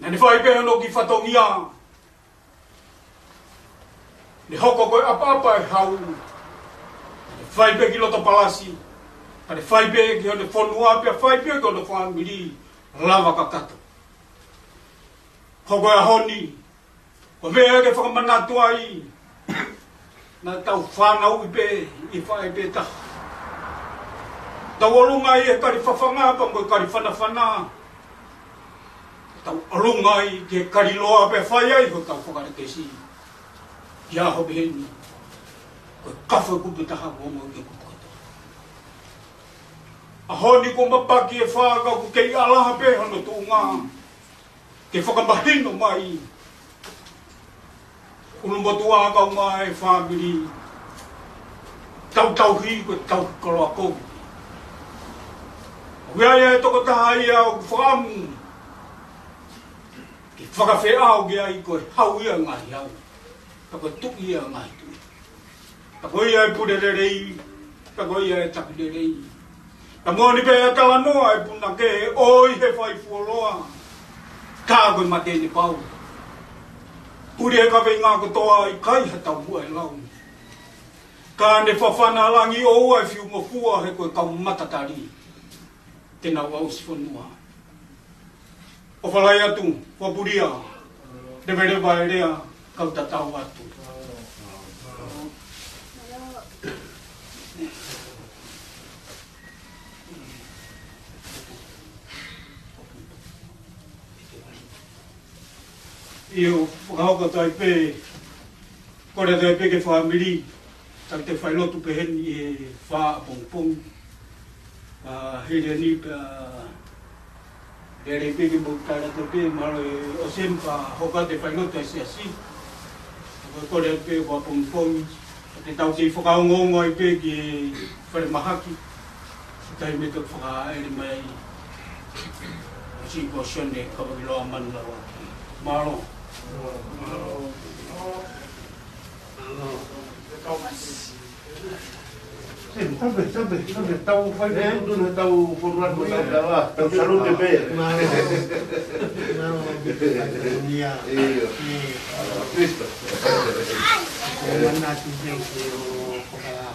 Naʻa ne fai pē hono kiʻi fatongia. Ne hoko ko e ʻapaʻapa ʻa e hau. Naʻe fai pē ki loto palasi. Naʻe fai pē ki hono fonua pea fai pē ki hono fāmili. Lava kakato. Hoko e ʻaho ni. Ko e meʻa ke fakamanatu ai. Naʻa tau fānauʻi pē ʻi faʻē pē taha. Tau ʻolunga ai he kali fafanga pea mo e kali fanafana. Tau ʻolunga ai ki he kali loa pea fai ai hotau fakalekesi. ʻI he ʻaho pehē ni. Ko e kafu e kupu ʻe taha kuo ongo ki he kupu kotoa. ʻAho ni kuo mapaki e fā ka ʻoku kei ʻalaha pē hono tuʻunga. Ke fakamahino mai. ʻUlumotuʻa kae ʻumaʻā e fāmili. Tau tauhi ko e tauhi koloa kovi. ʻOku ʻi ai e tokotaha ia ʻoku fakaʻamu. Ke fakafeʻao ki ai ko e hau ia ngaahi hau. Ka ko e tuʻi ia ngaahi tuʻi. Ka ko ia e pule lelei, ka ko ia e taki lelei. Ka moʻoni pē ʻa e talanoa e punake ʻo ʻi he fai fuoloa. Ka ko e mate ne pau. Puli e kaveinga kotoa ʻikai ha tau muʻa e lau. Ka ne fafana langi ʻoua e fiu mo fua he ko e kau matatali. Te nau ʻausi fonua. ʻOfa lahi atu, ʻofa pulia, leveleva e lea, kau tatau atu. ʻIo, fakahoko atu ai pē, kole atu ai pē ki he fāmili, tau toe failotu pehē ni he fā ʻapongipongi. ʻA, hili eni pea, lele pē ke mou tala atu pē, mahalo ʻe ʻosi eni pea hoko atu e failotu ʻa e siasi. Ko e kole pē ko e ʻapongipongi, te tau kei fakaongoongo ai pē ki he falemahaki. Taimi ʻe toki fakaʻele mai, ʻosi ko Sione Kavakiloa Manuʻauaki. Mālō. Mālō. Mālō. Tape, tape, tape, tau fai pē tuʻutuʻuni, tau fonuatu, tau tala, tau salute pē. Mālō. Mālō. ʻIo. Mālō. Kristo. Manatu pē ke o koka.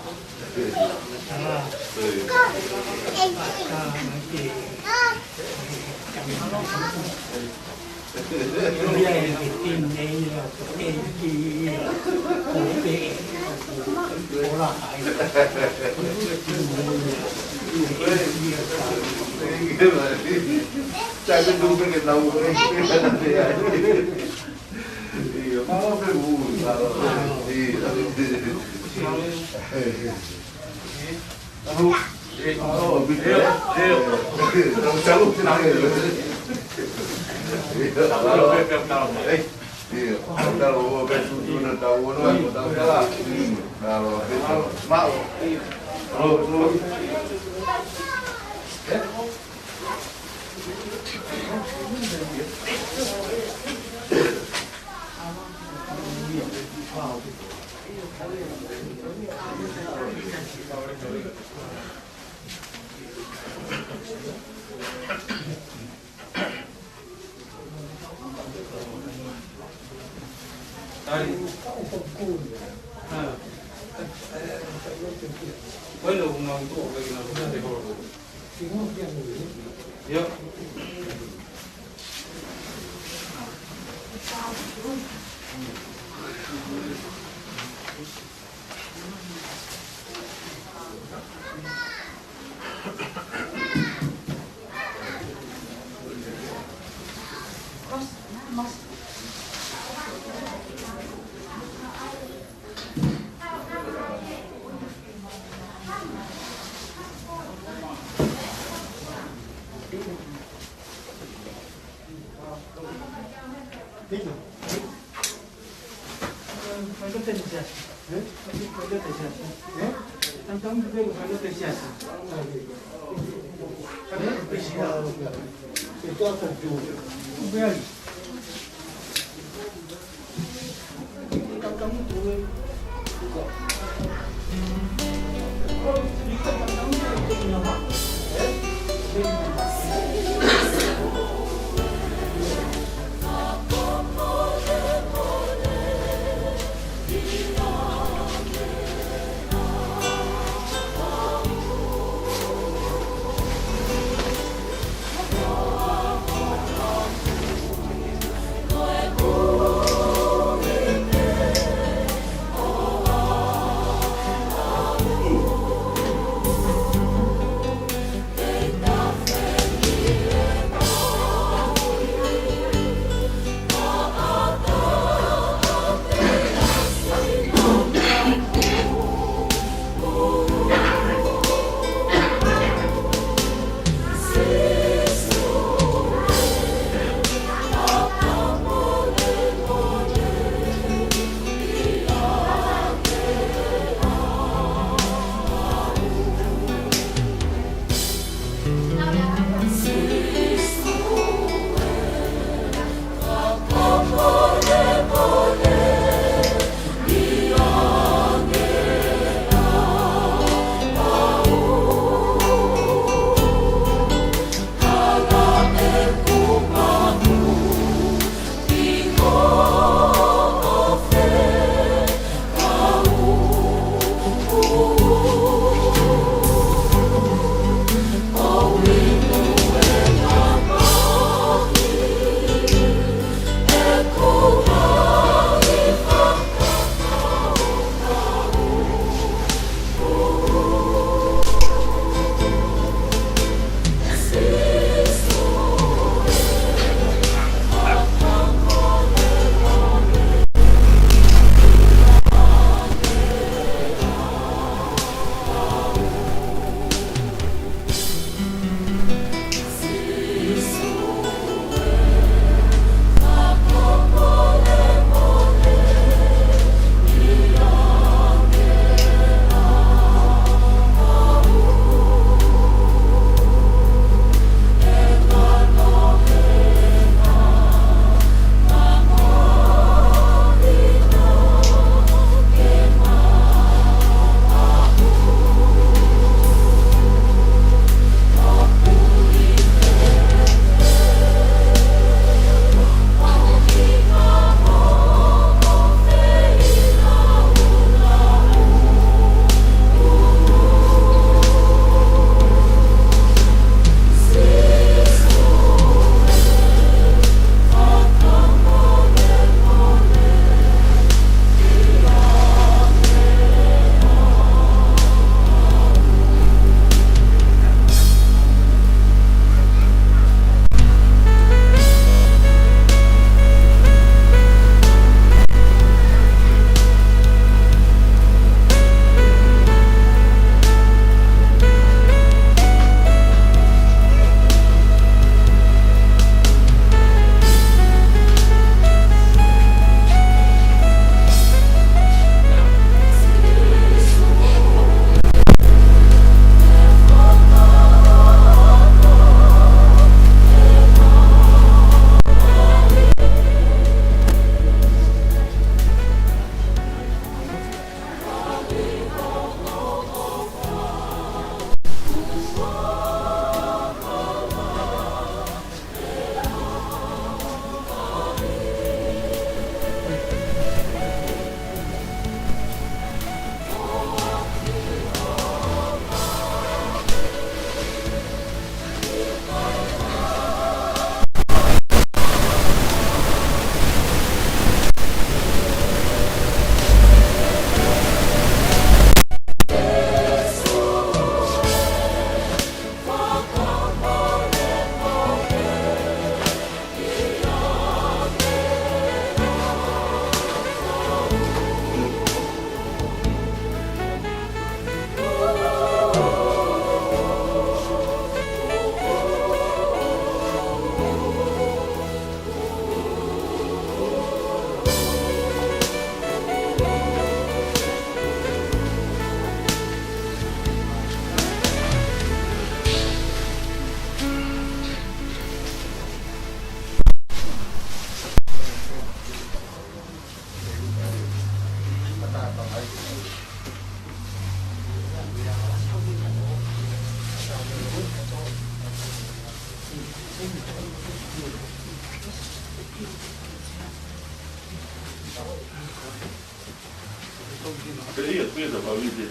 Ia, pea tā pāvite.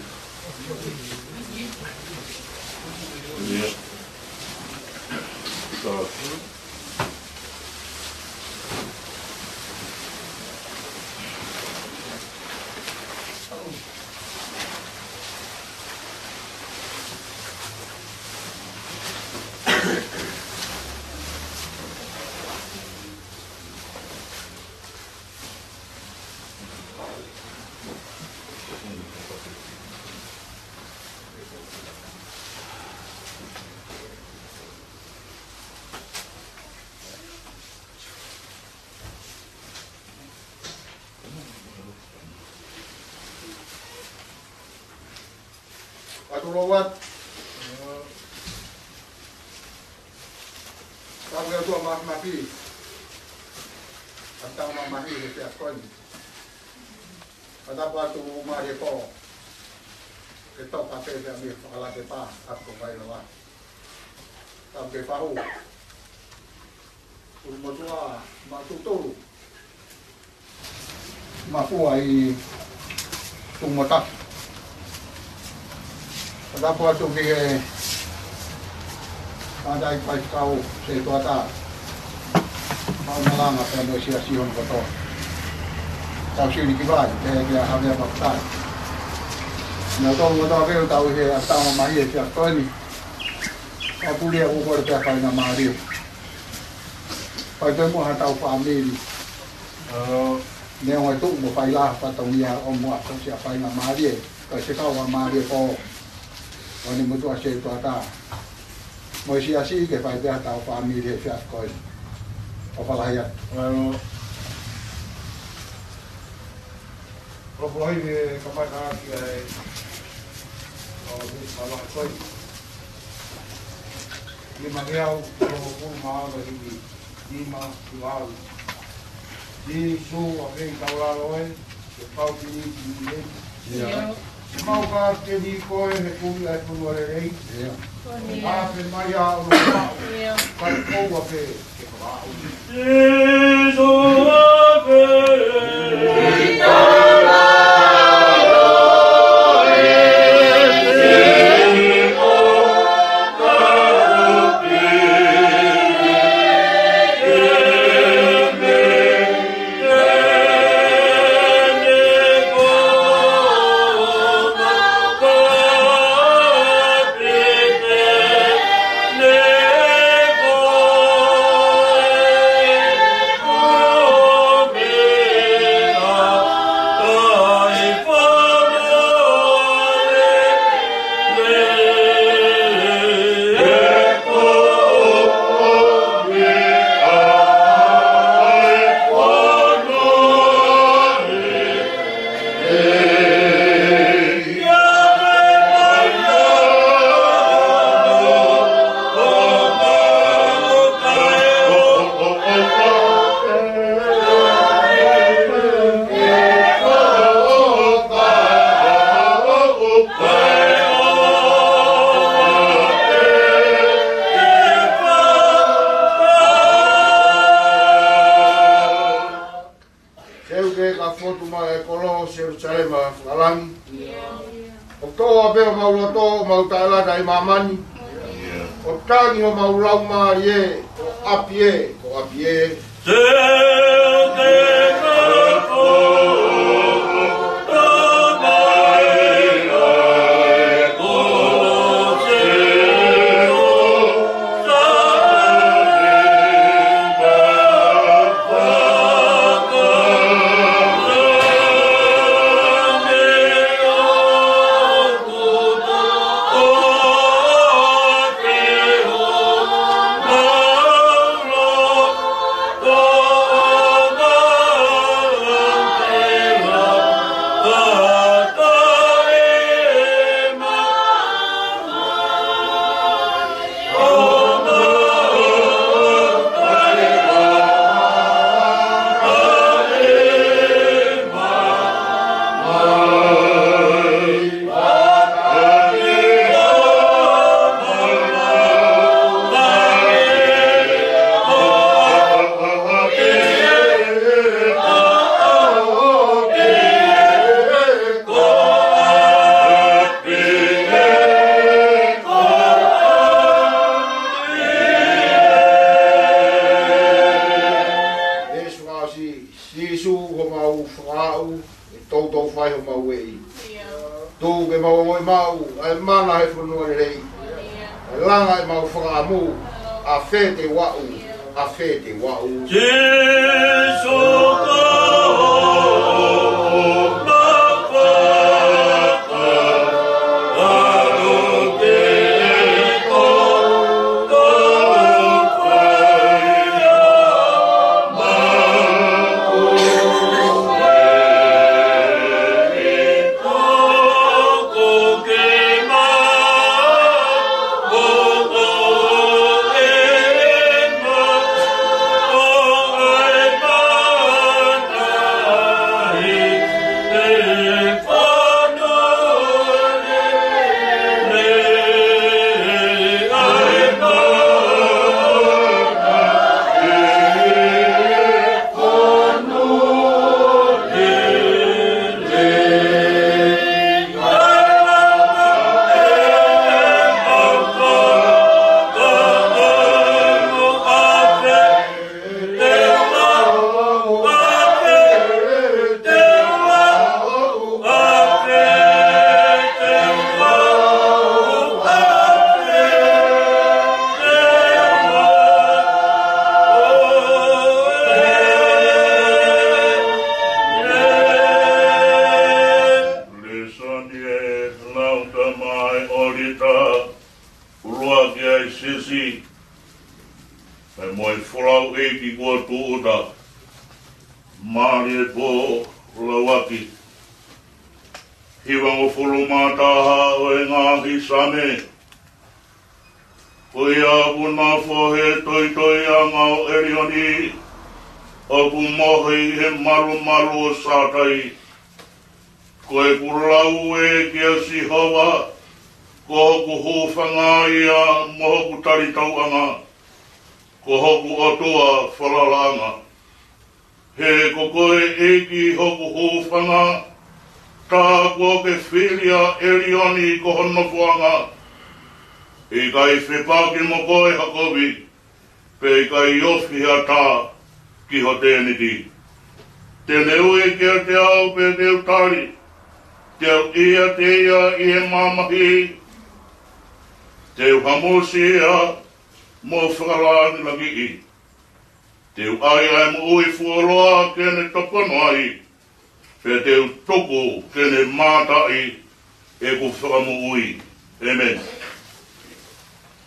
Ia. Tā. Atu lou atu. Tapu ki he ʻOtua Māfimafi. ʻAtau mamahi he efiafi ko eni. Tapu atu mālie pō. Ke toka pē pea mei fakalakepa atu ko vai lava. Tapu ki he fahu. ʻUlumotuʻa maʻa tutulu. Mafua ʻi Tuʻumotu. Tapu atu ki he tangataʻeiki faifekau setuata. Mau malanga pea mo e siasi hono kotoa. Tau sili ki vai, pea kia Havea Pakutai. Naʻa tau ngata pē ʻo tau ʻi he ʻatama mai he efiafi ko eni. Ka puli a kukore pea faingamālie. Fai pē mo haʻatau fāmili. Neongo e tuʻu mo fai lahi fatongia ʻo mo ʻa tau sia faingamālie. Ka se kau a mālie ko. ʻO ne motuʻa setuata. Mo e siasi ke fai pē haʻatau fāmili he efiafi ko eni. ʻOfa lahi atu. ʻAlo. Ko e polohi ke kamata ki ai. ʻO ne fala koi. Nima ngeau, tolongofulu mā ono hivi, nima, nima au. Sīsū, ʻa fē ʻi taulalo ē, ke pau ki ni ki ni ē. Ia. Mau ka ke ni koe he kumi ai punu lelei. Ia. Ko eni. Pā pe mai a ono pau. Ia. Kai kou a pē. Seuke ka fotu mai e kolo Selusalema fakalangi. ʻO toʻa pē homau loto, homau taʻelata ʻi māmani. ʻO tangi homau laumālie, ko ʻapi ē, ko ʻapi ē. Mau ʻEiki. Tuku ke mau ongoʻi maʻu ʻa e mana ʻo e fonua lelei. ʻA e langa ʻemau fakaʻamu, ʻa fē te u aʻu, ʻa fē te u aʻu. Sīsū ko homau fakaʻamu ke ko Lēsoni ʻa e Lauʻi Taʻe ʻo Lita, ʻuluaki ʻa e siasi, pea mo e folau ʻeiki kuo tūʻuta, Mālie pō, lauaki. Hivangofulu mā taha ʻo e ngaahi Saame. Ko ia ʻoku nofo he toitoiʻanga ʻo ʻElioni, ʻoku mohe ʻi he malumalu ʻo Sātai. Ko ʻeku lau ē kia Sihova, ko hoku hūfanga ia mo hoku talitauʻanga, ko hoku ʻOtua falalaʻanga. He ko koe ʻEiki hoku hūfanga, tā kuo ke fili ʻa ʻElioni ko ho nofoʻanga. ʻIkai fepaki mo koe ha kovi, pea ʻikai ofi ha tā ki ho tēniti. Te ne ui kiate au pea te u tali, te u ʻiate ia ʻi he mamahi, te u hamusi ia mo fakalāngilangiʻi. Te u ʻai ʻa e moʻui fuoloa ke ne tokoni ai, pea te u tuku ke ne mātaʻi ʻeku fakamoʻui. ʻĒmeni.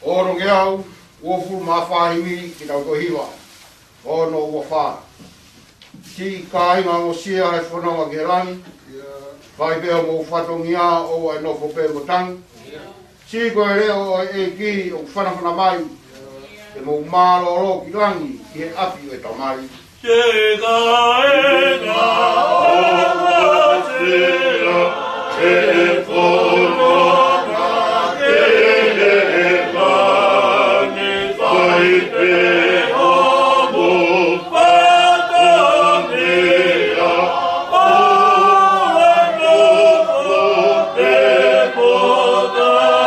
Ono ngeau, uofulu mā fā himi ki he tohi hiva. Ono ua fā. Siʻi kāinga ongosia ʻa e fononga ki he langi, fai pē homou fatongia ʻo ʻoua ʻe nofo pē mo tangi. Siʻi ko e leʻo ʻo e ʻEiki ʻoku fanafana mai, ke mou mālōlō ki langi ʻi he ʻapi ʻo e Tamai. Siʻi kāinga ongosia ʻa e fononga ki he langi, fai pē homou fatongia ʻo ʻoua ʻe nofo pē mo tangi.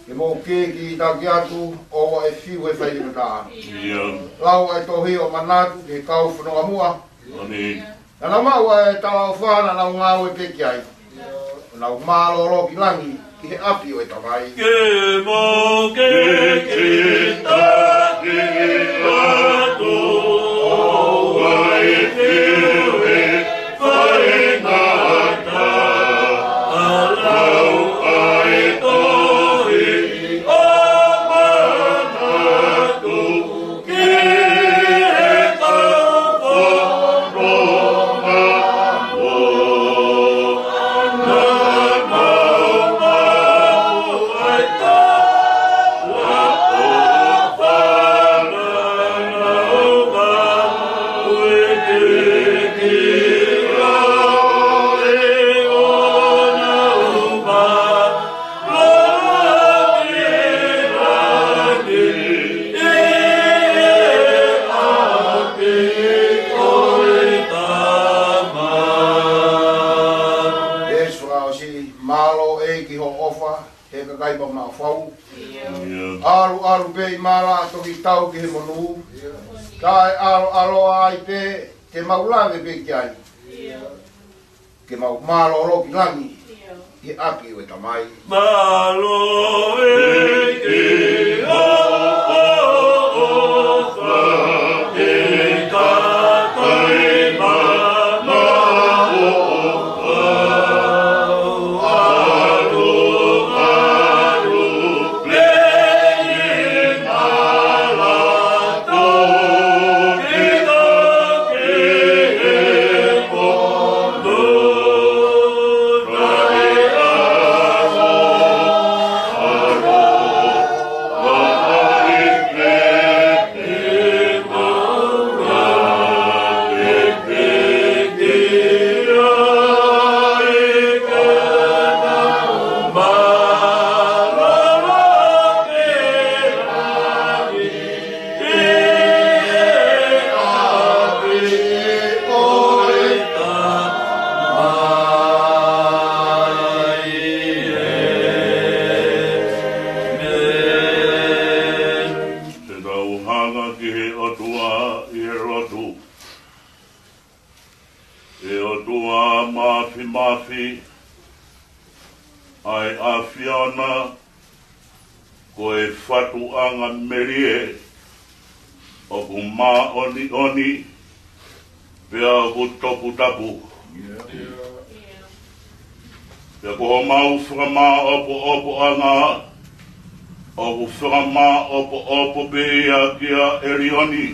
Ke mou kei kiʻi taki atu, ʻoua ʻe fiu he faingataʻa. ʻIo. Lau ʻa e tohi ʻo manatu ki he kau fononga muʻa. ʻIo. Naʻa nau maʻu ʻa e talaʻofa naʻa nau ngāue pē ki ai. Naʻa nau mālōlō ki langi ʻi he ʻapi ʻo e Tamai. Ke mou kei kiʻi taki atu, ʻoua ʻe fiu he faingataʻa. Lau ʻa e tohi ʻo manatu ki he kau fononga muʻa. Naʻa nau maʻu ʻa e talaʻofa naʻa Kai mau maʻu fau. ʻIo. ʻAlu, ʻalu pē ʻi mala, toki tau ki he monū. ʻIo. Kae ʻalo, ʻalo ai pē, te mau lave pē ki ai. ʻIo. Ke mau mālōlō ki langi. ʻIo. ʻI he ʻapi ʻo e Tamai. Mālō e ke o, o, o, fa, e ka, ka, e ma, ma, o, o, Te tau hanga ki he ʻOtua ʻi he lotu. ʻE ʻOtua Māfimafi, ʻa e ʻAfiona, ko e fatuʻanga melie, ʻoku māʻoniʻoni, pea ʻoku toputapu. Pea ko homau fakamāʻopoʻopoʻanga, ʻoku fakamāʻopoʻopo pē ia kia ʻElioni.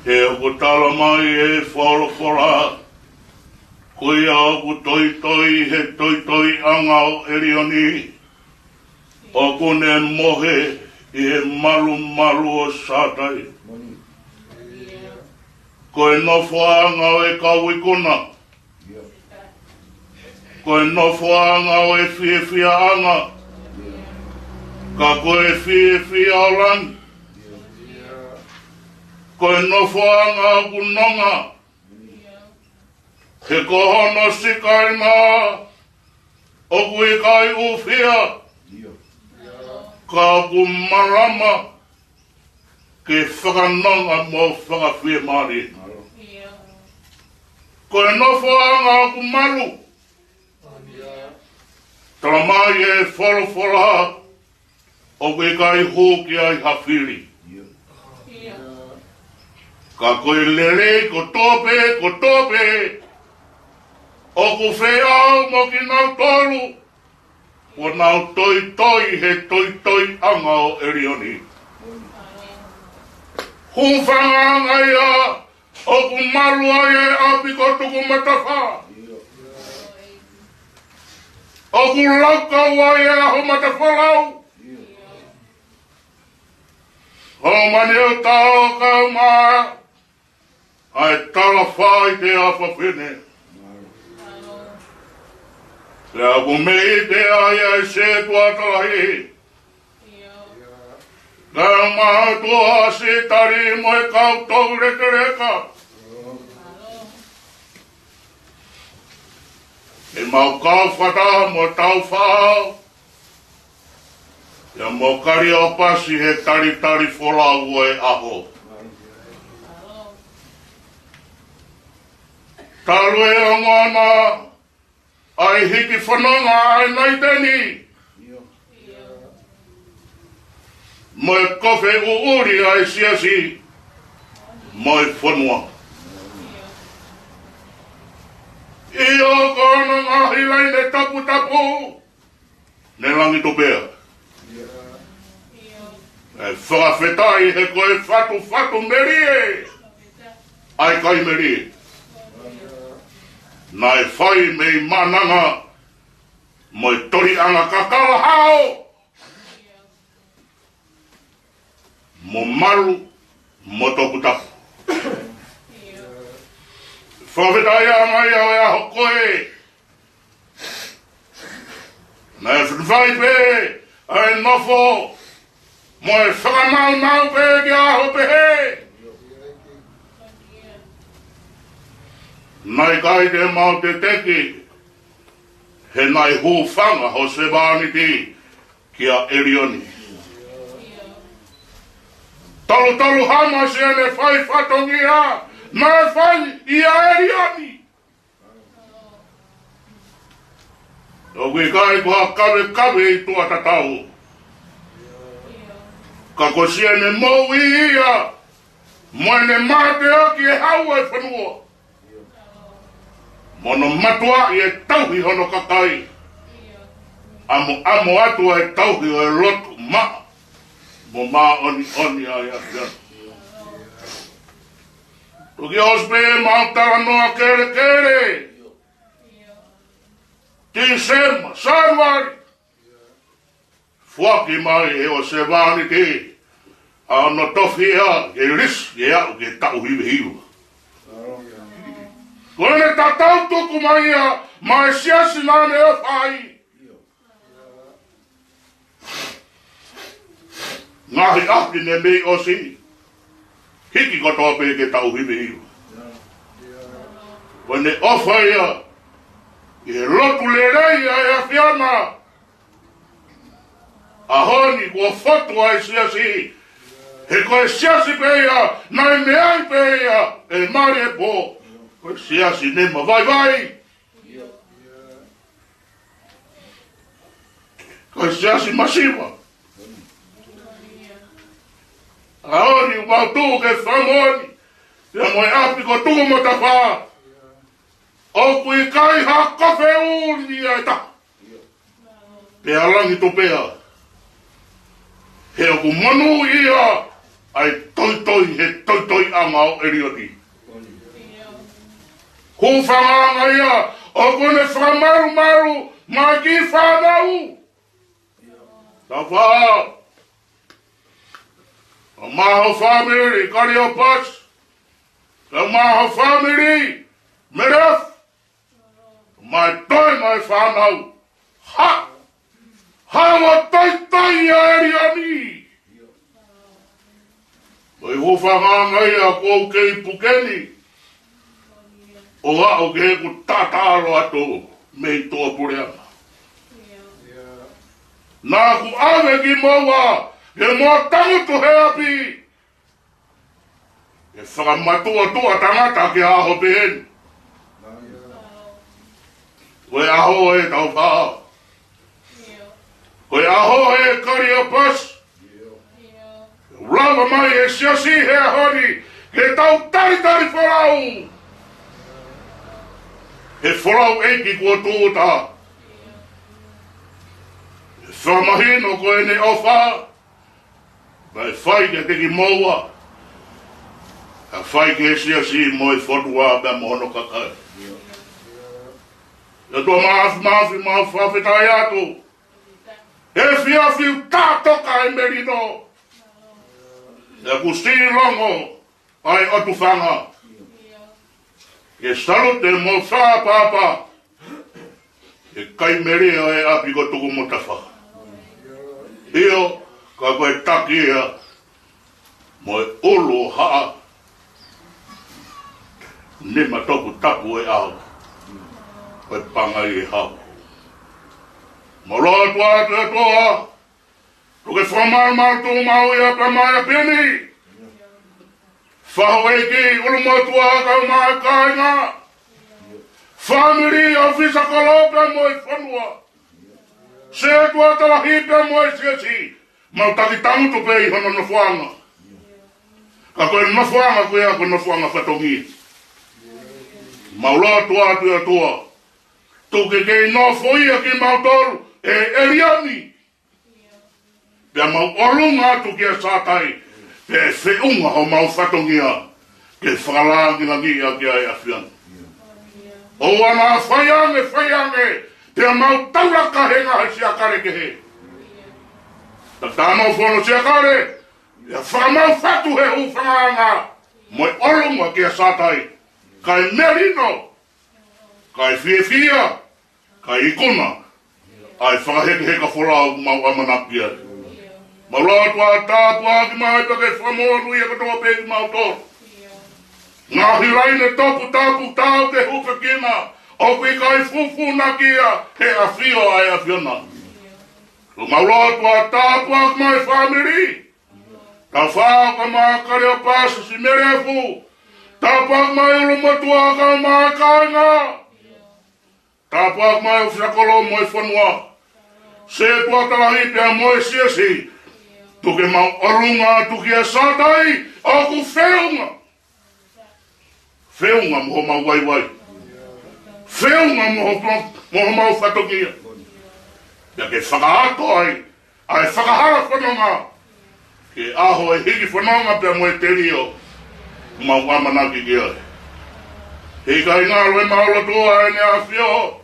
He ʻoku tala mai ʻe he folofola, ko ia ʻoku toitoi he toitoiʻanga ʻo ʻElioni, ʻoku ne mohe ʻi he malumalu ʻo Sātai. Ko e nofoʻanga ʻo e kau ikuna. Ko e nofoʻanga ʻo e fiefiaʻanga. Ka ko e fiefia ʻo langi. Ko e nofoʻanga ʻoku nonga. He ko hono sikaina ʻoku ʻikai ʻufia. Ka ʻoku malama ke fakanonga mo fakafiemālie. Ko e nofoʻanga ʻoku malu. Tala mai ʻe he folofola ʻoku ʻikai hū ki ai ha fili. Ka ko e lelei kotoa pē, kotoa pē, ʻoku feʻao mo kinautolu, ʻoku nau toitoi he toitoiʻanga ʻo ʻElioni. Hūfangaʻanga ia ʻoku malu ai e ʻapi ko Tukumatafā. ʻOku laukau ai e ʻaho matafolau. Hōmani ʻo tau kau mā ʻa e tala fai te afafine. Pea ʻoku mei te ai ʻa e sētuata lahi. Kau mātuʻa Sitali mo e kau toulekeleka. ʻE mau kau fata mo tau fao. Ia mo Kaliopasi he talitali folau ʻo e ʻaho. Talu e ongona ʻa e hiki fononga ʻa e naiteni. Mo e kofe ʻuʻuli ʻa e siasi. Mo e fonua. ʻIo ko hono ngaahi laine taputapu. Ne langi tupea. ʻE fakafetaʻi he ko e fatufatu melie ʻa e kai melie. Naʻe fai mei Mananga mo e toliʻanga kakala hao. Mo malu, mo toputapu. Fakafetaʻi ʻa mai ʻa e ʻaho ko ē. Naʻe fai pē ʻa e nofo mo e fakamaumau pē ki he ʻaho pehē. Naʻe ʻikai te mau teteki He naʻe hūfanga ho sevāniti kia ʻElioni. Tolutolu hama siʻene fai fatongia naʻe fai ʻia ʻElioni. ʻOku ʻikai ko ha kavekave ʻi tuʻa tatau, ka ko siʻene moʻui ia mo ʻene mateaki e hau e fonua, mo hono matuaʻi e tauhi hono kakai, ʻamoʻamo atu e tauhi ʻo e lotu maʻa mo māʻoniʻoni ʻa e ʻAfiona. Tuki ʻosi pē ʻemau talanoa kelekele, Tīsema, Sānuali, foaki mai ʻe ho sevāniti ʻa hono tofiʻa ke lisi ke aʻu ki he taʻu hiva hiva. Ko ʻene tatau tuku mai ia maʻa e siasi naʻa ne ʻofa ai. Ngaahi ʻaho ni mei ʻosi, hiki kotoa pē ki he taʻu hiva hiva. Ko ʻene ʻofa ia ʻi he lotu lelei ʻa e ʻAfiona. ʻAho ni kuo fotu ʻa e siasi, he ko e siasi pē ia naʻe meʻa ai pē ia ʻe mali e pō. Ko e siasi ne mavaivai. Ko e siasi masiva. ʻAho ni ʻoku mau tuʻu ke fakamoʻoni, pea mo e ʻapi ko Tukumotafa, ʻoku ʻikai ha kofe ʻuli ia ʻe taha, pea langi tupu pē. He ʻoku monūʻia ʻa e toitoi he toitoiʻanga ʻo ʻElioni. Hūfangaʻanga ia ʻoku ne fakamalumalu maʻa e kiʻi fānau. Tau fā, ʻo maʻa ho fāmili Kaliopasi, ʻo maʻa ho fāmili Meleafu, ʻo maʻa e toe maʻa e fānau. Ha, ha ua toitoi ʻa ʻElioni. Ko e hūfangaʻanga ia ʻoku ou kei puke ni, ʻo aʻu ki heʻeku taʻataʻalo atu mei tuʻapuleʻanga. Naʻa ku ʻave kimoua ke mou tangutu he ʻapi, ke fakamatuʻotuʻa tangata ki he ʻaho pehē ni. Ko e ʻaho ē Taufaʻāhau. Ko e ʻaho ē Kaliopasi. Lava mai e siasi he ʻaho ni ke tau talitali folau. He folau ʻeiki kuo tūʻuta. He fakamahino ko ʻene ʻofa, naʻe fai kiate kimoua, ka fai ki he siasi mo e fonua pea mo hono kakai. ʻE ʻOtua Māfimafi, mau fakafetaʻi atu he efiafi ʻoku tātoka e melino. ʻOku silongo ʻa e ʻOtu Fanga. Ke salute mo fakaʻapaʻapa e kai melie ʻo e ʻapi ko Tukumotafa. ʻIo, ka ko e taki ia mo e ʻulu ʻo haʻa, nima toputapu e ʻaho, ko e pangai e hau. Mau lotu atu ʻe ʻOtua, tuku ke fakamalumalu atu maʻa e ʻapi ni. Fahu ʻeiki, ʻulumotuʻa, kae ʻumaʻā e kāinga, fāmili, ʻōfisa kolo pea mo e fonua, sētuata lahi pea mo e siasi, mau taki tangutu pē ʻi hono nofoʻanga. Ka ko e nofoʻanga ko ia ko e nofoʻanga fatongia. Mau lotu atu ʻe ʻOtua, tuku ke kei nofoʻia kimautolu ʻe ʻElioni. Pea mau ʻolunga atu kia Sātai, pea ʻe feʻunga homau fatongia ke fakalāngilangiʻi ʻaki ʻa e ʻAfiona. ʻOua naʻa fai ange, fai ange, pea mau taulaka he ngaahi siakale kehe. Tau tā mau fono siakale, pea fakamau fatu he hūfangaʻanga mo e ʻolunga kia Sātai, kae melino, kae fiefia, kae ikuna ʻa e fakahekeheka folau mau ʻamanaki ai. Mau lotu atu, tāpuakiʻi mai pea ke fakamonūʻia kotoa pē kimautolu. Ngaahi laine toputapu tau ke hūfekina, ʻoku ʻikai fufū naʻa kia he ʻafio ʻa e ʻAfiona. ʻOku mau lotu ʻa tāpuaki mai fāmili. Tau fā ko ma Kaleopasi Simelefu. Tāpuaki mai ʻulumotuʻa ka ma kāinga. Tāpuaki mai ʻofisa kolo mo e fonua. Setuata Lahi pea mo e siasi. Tuku ke mau ʻolunga atu kia Sātai ʻoku feʻunga. Feʻunga mo homau vaivai. Feʻunga mo ho-, mo homau fatongia. Pea ke fakaʻato ai ʻa e fakahala fononga. Ke ʻaho e hiki fononga pea mo e telio. Mau ʻamanaki ki ai. He ʻikai ngalo ʻemau lotu ʻa ʻEne ʻAfio.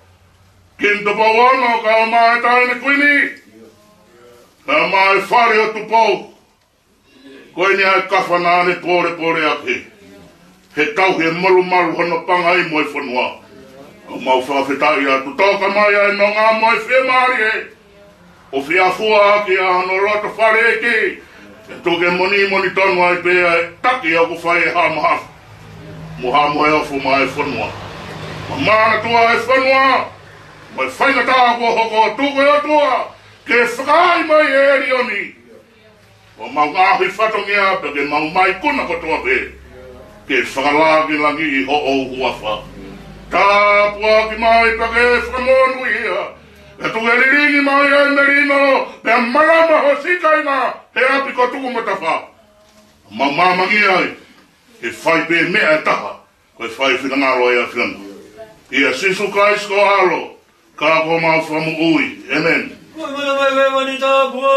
Kingdom Power ono ka ʻo ma e taʻahine kuini. Ka ʻo ma e fale ʻo Tupou. Ko eni ʻa e kafa naʻa ne polepole ʻaki. He tauhi e malumalu hono pangai mo e fonua. ʻOku mau fakafetaʻi atu toka mai ʻa e nonga mo e fiemālie. ʻO fiefia ʻaki ʻa hono loto fale ʻEiki. Ke tuku ke monimoni tonu ai pē ʻa e taki ʻoku fai ʻe Haʻa Mahafu. Mo Haʻa Moheofo mo e fonua. Mo Manatua e fonua. Mo e faingataʻa kuo hoko tuku ʻe ʻOtua. Ke fakaai mai ʻe ʻElioni. ʻO mau ngaahi fatongia pea ke mau mai kuna kotoa pē. Ke fakalāngilangiʻi hoʻo huafa. Tāpuaki mai pea ke fakamonūʻia. Pea tuku ke lilingi mai ʻa e melino. Pea malama ho siʻi kāinga he ʻapi ko Tuku mo Tafa. Mau māmangia ai. Ke fai pē meʻa ʻe taha. Ko e fai finangalo ʻa e ʻAfiona. ʻIa Sīsū Kalaisi ko ho ʻAlo, ka ko homau Fakamoʻui. ʻĒmeni. Ko e mana mai wewani tāpua.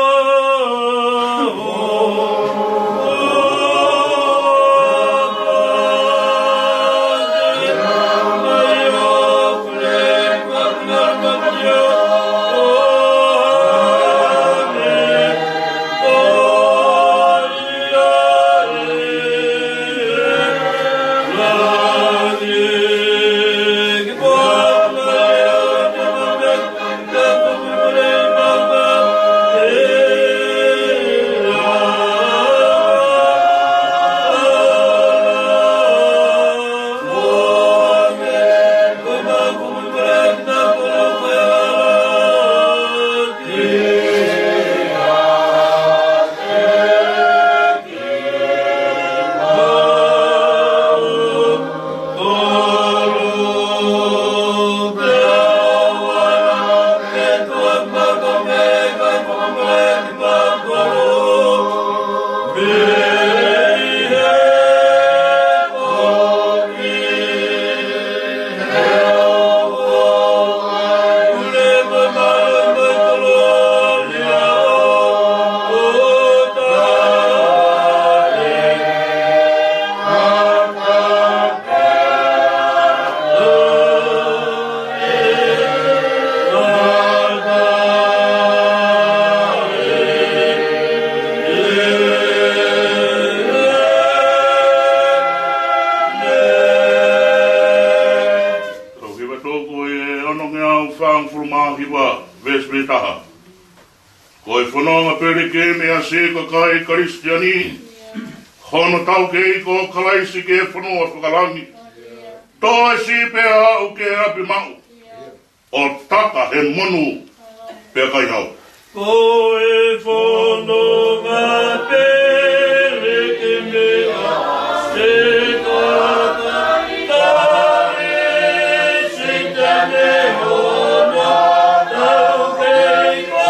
Tau ki he veesi ko e onongeau fāngofulu mā hiva, veesi pē taha. Ko e fononga pelikimi ʻa e siʻi kakai Kalisitiane, hono taukei ko Kalaisi ki he fonua fakalangi. Toe siʻi pea aʻu ki he ʻapi maʻu, ʻo taka he monū pea kai hau. Ko e fononga pelikimi ʻa e siʻi kakai Kalisitiane, hono taukei ko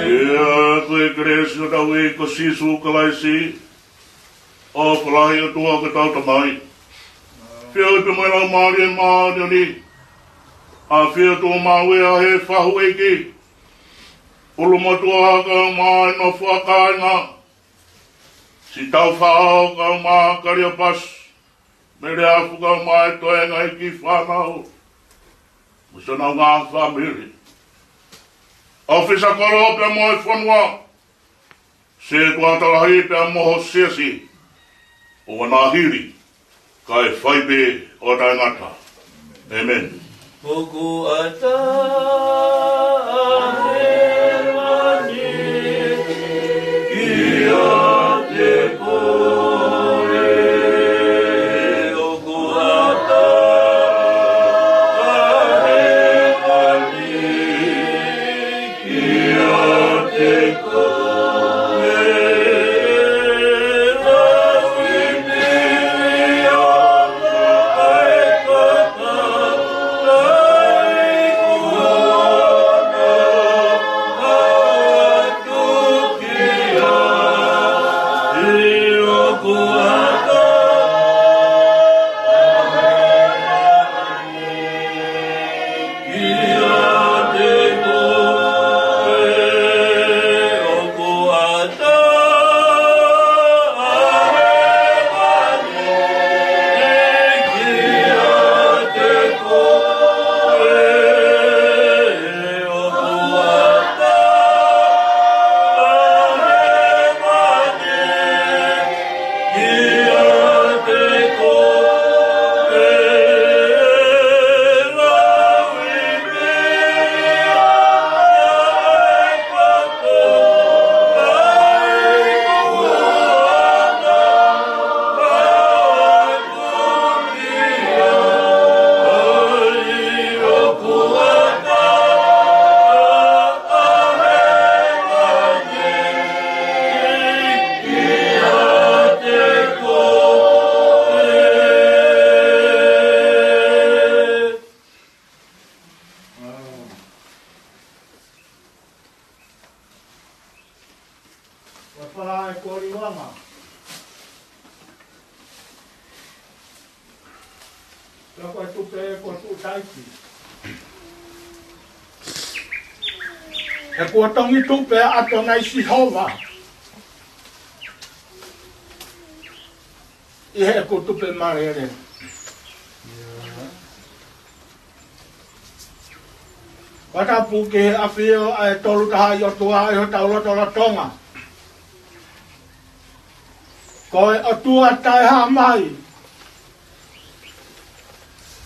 Ia, ko e kelesi ʻa hotau ʻEiki ko Sīsū Kalaisi, ʻofa lahi ʻa e ʻOtua ko hotau Tamai, feohi pea mo e Laumālie Māʻoniʻoni, ʻafio ʻi homau ʻea he fahu ʻEiki, Pulumotuʻa kae ʻumaʻā e nofo ʻa kāinga, Sitaufao kae ʻumaʻā Kaliopasi, Meleafu kae ʻumaʻā e toenga ʻo e kiʻi fānau, mo siʻonau ngaahi fāmili. ʻOfisa kolo pea mo e fonua, setuata lahi pea mo ho siasi, ʻo ʻaneafi, kae fai pē ʻo taʻengata. ʻĒmeni. ʻOku ʻatā ʻa hēvani kiate koe. ʻOku ʻatā ʻa hēvani kiate koe. Ua fala e koliwanga. Pea ko e tupe ko tuʻu taiki. He kuo tongi tupe ʻa ʻAtonai Sihova ʻi heʻeku tupe malele. Fakatapu ki he ʻafio ʻa e Tolu Tahaʻi ʻOtua ʻi hotau lotolotonga. Ko e ʻOtua taʻehāmai.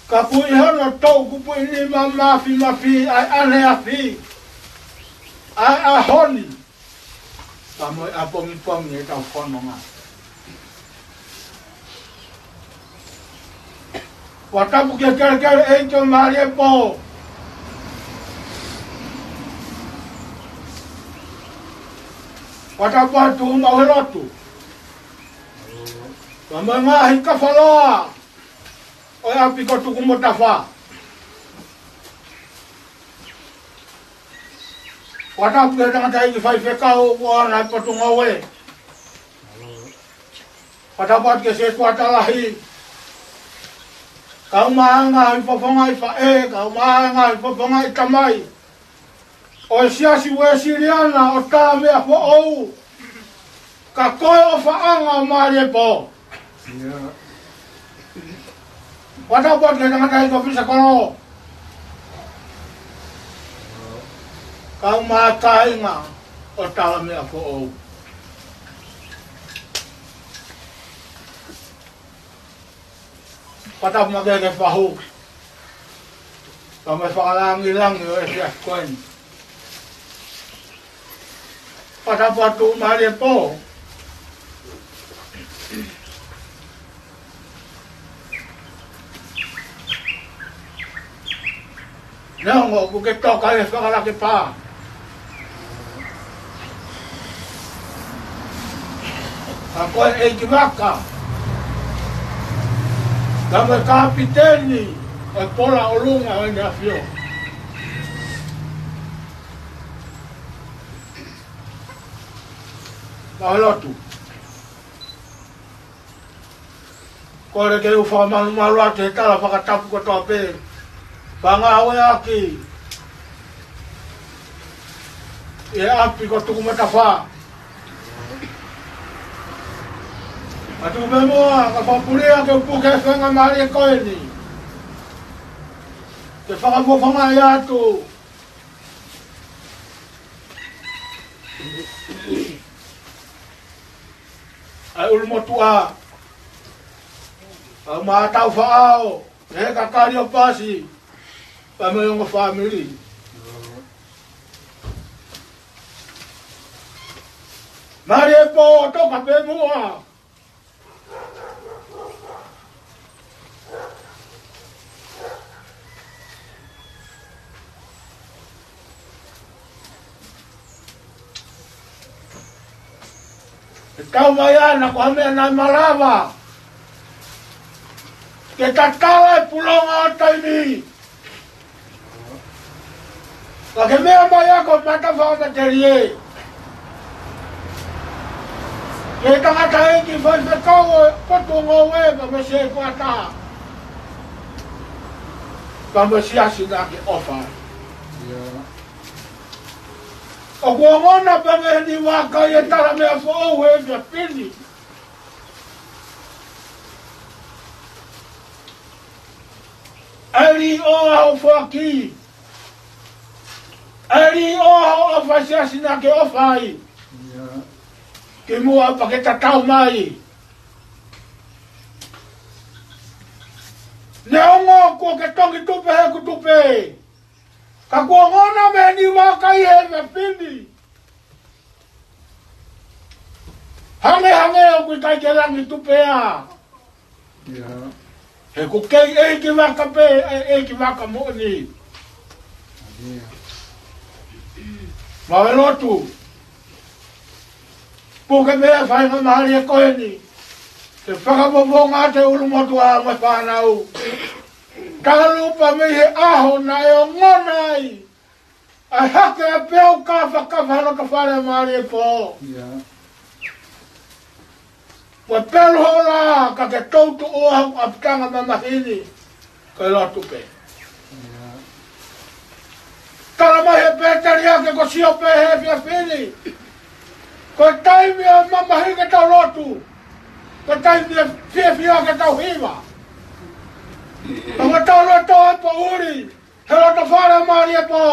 Ka ʻoku ʻi hono toukupuʻi nima mafimafi ʻa e ʻaneafi, ʻa e ʻaho ni, pea mo e ʻapongipongi ʻetau fononga. Fakatapu ki he kelekele ʻEiki ʻo Mālie Pō. Fakatapu atu ʻemau lotu. Pea mo e ngaahi kafaloa ʻo e ʻapi ko Tukumotafa. Fakatapu ki he tangataʻeiki faifekau ʻoku ʻaʻana ʻi Potungāue. Fakatapu atu ki he setuata lahi. Kae ʻumaʻā e ngaahi fofongaʻi faʻē, kae ʻumaʻā e ngaahi fofongaʻi tamai ʻo e Siasi Uēsiliana ʻo Talameʻafoʻou. Ka ko e ʻofaʻanga ʻo Mālie Pō. Fakatapu atu ki he tangataʻeiki ʻōfisa kolo. Kae ʻumaʻā e kāinga ʻo Talameʻafoʻou. Fakatapu makehe ki he fahu. Pea mo e fakalāngilangi ʻo e efiafi ko eni. Fakatapu atu Mālie Pō. Neongo ʻoku ke toka he fakalake pā, ka ko e ʻeikivaka, ka mo e kapiteni ʻo e pola ʻolunga ʻo ʻEne ʻAfio. Mau lotu. Kole ke u fakamalumalu atu he tala fakatapu kotoa pē. Fakangāueʻaki ʻi he ʻapi ko Tukumatafā. Ka tuku pē muʻa, ka fakapuleʻi ʻa e puke faingamālie ko eni ke fakafofongaʻi atu ʻa e ʻulumotuʻa, ʻa Mataufaʻao, ʻe he Kaliopasi, pea mo e ongo fāmili. Mālie pō, toka pē muʻa. ʻE tau mai ana ko ha meʻa naʻe malava ke tatala e pulonga ʻo taimi. Ka ke meʻa mai ʻa ko Mataufaʻao matelie, ke tangataʻeiki faifekau ʻo e potungāue pea mo e sētuata, pea mo e siasi naʻa ke ʻofa ai. ʻOku ongona pē mei he niʻihi vakai e tala meʻa foʻou he efiafi ni. ʻAli ʻo hoʻo foaki, ʻali ʻo hoʻo ʻofa siasi naʻa ke ʻofa ai. Kimuʻa pea ke tatau mai. Neongo kuo ke tongi tupe he kutupe, ka kuo ongona mei he niʻihi vakai he efiafi ni. Hangehangē ʻoku ʻikai ke langi tupe ā. He ʻoku kei ʻeiki vaka pē, ʻe, ʻeiki vaka moʻoni. Mau ʻi loto. Puke pē faingamālie ko eni ke fakafofongaʻi atu e ʻulumotuʻa mo e fānau. Talu pē mei he ʻaho naʻe ongona ai ʻa e hake ʻa e peau kafakafa he loto fale mālie pō. Kuo pelu hoʻo lā ka ke toutuʻu ʻa e ʻapitanga mamahi ni, ko e lotu pē. Tala mai he pēteliake ko Siope he efiafi ni, ko e taimi ʻo e mamahi ke tau lotu, ko e taimi ʻo e fiefia ke tau hiva. Ka ko e tau lotu ʻa e poʻuli he loto fale mālie pō.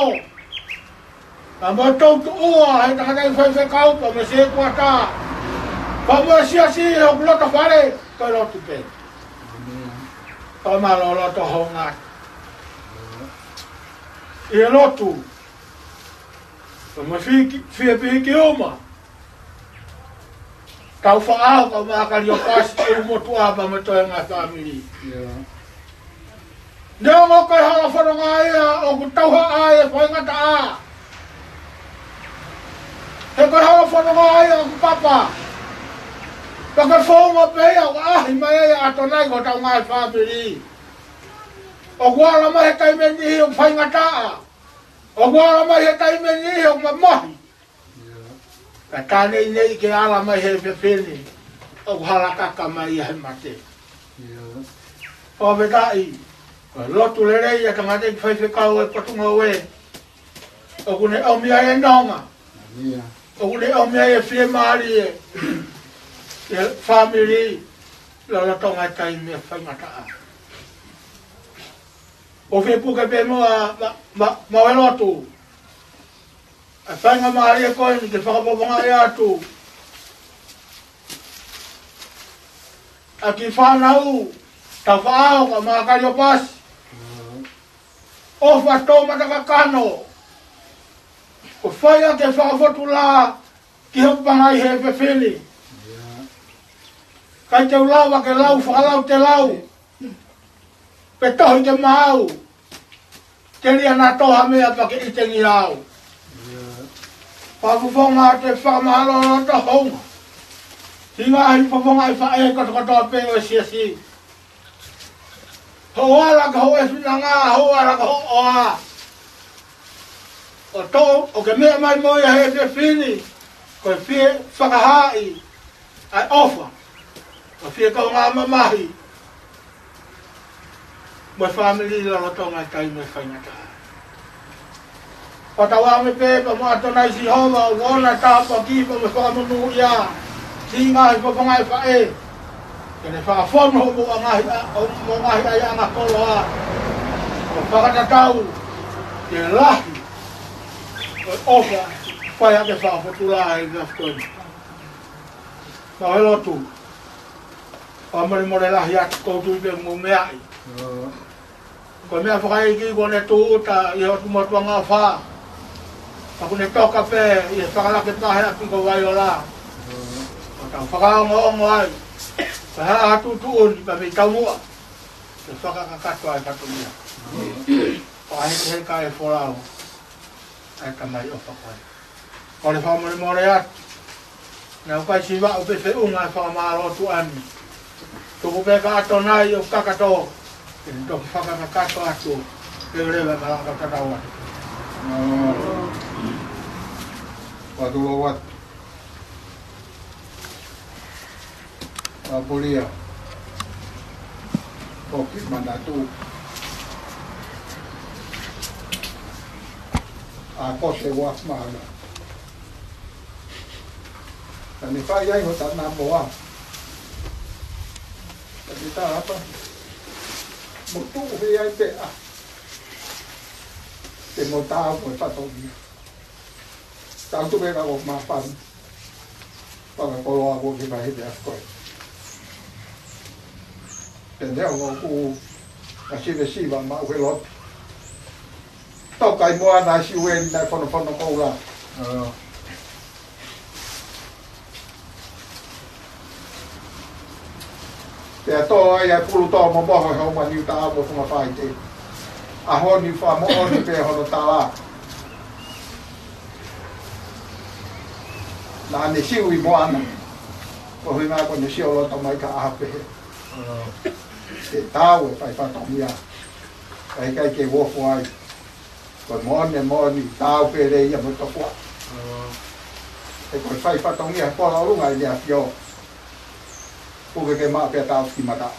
Ka mau toutuʻu ʻa e tangataʻeiki faifekau, pea mo e sētuata, pea mo e siasi he ʻoku loto fale, ko e lotu pē. Pea mau loloto hounga ʻi he lotu. Pea mo e fiki, fie pihiki uma. Taufaʻao kae ʻumaʻā Kaliopasi, ʻulumotuʻa pea mo e toenga fāmili. Neongo ko e hala fononga ia ʻoku tauha ai e faingataʻa. He ko e hala fononga ia ʻoku papa. Pea ko e founga pē ia ʻoku ʻaʻahi mai ai ʻa e ʻato nai ko hotau ngaahi fāmili. ʻOku ala mai he taimi ʻe niʻihi ʻoku faingataʻa. ʻOku ala mai he taimi ʻe niʻihi ʻoku mamahi. Ka tā neʻineʻi ke ala mai he efiafi ni, ʻoku hala kaka mai ia he mate. Fakafetaʻi, ko e lotu lelei ʻa e tangataʻeiki faifekau ʻo e potungāue. ʻOku ne ʻomi ai e nonga. ʻOku ne ʻomi ai e fiemālie ʻi he fāmili lolotonga e taimi ʻo e faingataʻa. ʻOku fie puke pē muʻa, ma, ma, mau ʻi loto. ʻA e faingamālie ko eni ke fakafofongaʻi atu ʻa e kiʻi fānau, Taufaʻao kae ʻumaʻā Kaliopasi. ʻOfa tō mata kakano. ʻO fai ʻa e fakafotu lā ki hoku pangai he efiafi ni. ʻIkai te u lava ke lau, fakalau te lau. Pe tohi ke maau. Telia naʻa tō ha meʻa pea ke ʻitengia au. Fakafofonga atu e fakamālō loto hounga. Hinga ʻi he fofonga ʻi faʻē kotokotoa pē ʻo e siasi. Hoʻo ala ki hoʻo finanga, hoʻo ala ki hoʻo ʻofa. ʻO tō, ʻo ke meʻa mai mo ia he efiafi ni, ko e fie fakahaaʻi ʻa e ʻofa. Ko e fie kaungā mamahi mo e fāmili lolotonga e taimi ʻo e faingataʻa. Fakatauange pē pea mo ʻAtonai Sihova, ʻoku ona tāpuaki pea mo e fakamonūʻia ki he ngaahi fofonga ʻo e faʻē. Ke ne fakafonu hoʻomou ngaahi ʻa-, hoʻomou ngaahi ʻaiʻanga koloa. ʻO fakatatau ki he lahi ʻo e ʻofa, fai ʻaki e fakapotolahi ʻi he efiafi ko eni. Tau lotu. Fakamolemole lahi atu, ʻoku ou tui pē ʻoku mou meaʻi. Ko e meʻa fakaʻeiki kuo ne tūʻuta ʻi he ʻOtu Motu Angaʻofa. Ka kuo ne toka pē ʻi he fakalake pē ʻa e ʻapi ko Vaiola. ʻO tau fakaongoongo ai. Ko e hā ha tuʻutuʻuni pea mei taumuʻa ke fakakakato ai e fatongia. Fakahekeheka e folau ʻa e tamai ʻofa ko ē. Kole fakamolemole atu. Naʻa ku ʻikai siva ʻo pehē feʻunga e fakamālō atu ʻani. Tuku pē kia ʻAtonai ʻo kakato. Ke ne toki fakakakato atu. Ke leva e malanga tatau atu. Atu lo atu. Papulia. Koki manatu. ʻA ko se ua mahala. Ka ne fai ai hota na moa. Ka ne tā apa. Mo tuʻu he ai pē ʻa. Te mo tā ko e fatongia. Tau tu pē ka ko mapani. Fakakoloa ko ke fai he te akoe. Te ne o ku a sive siva ma uhe lotu. Toka ʻi moana ʻa Siueni naʻe fonofono koula. Pea tō ai ʻa e pulu tō mo moho he homa ni uta ʻa mo funga faite. ʻAho ni fakamoʻoni pē hono tala. Naʻa ne siu ʻi moana. Ko e ʻuhinga ko ʻene sio loto mai ka ʻaho pehē. Te tau e fai fatongia. Ka ʻikai ke uofo ai. Ko e moʻoni, moʻoni, tau pele ia mo tokua. He ko e fai fatongia he pola ʻolunga ʻi ʻEne ʻAfio. Puke ke maʻu pea tau fiki mata.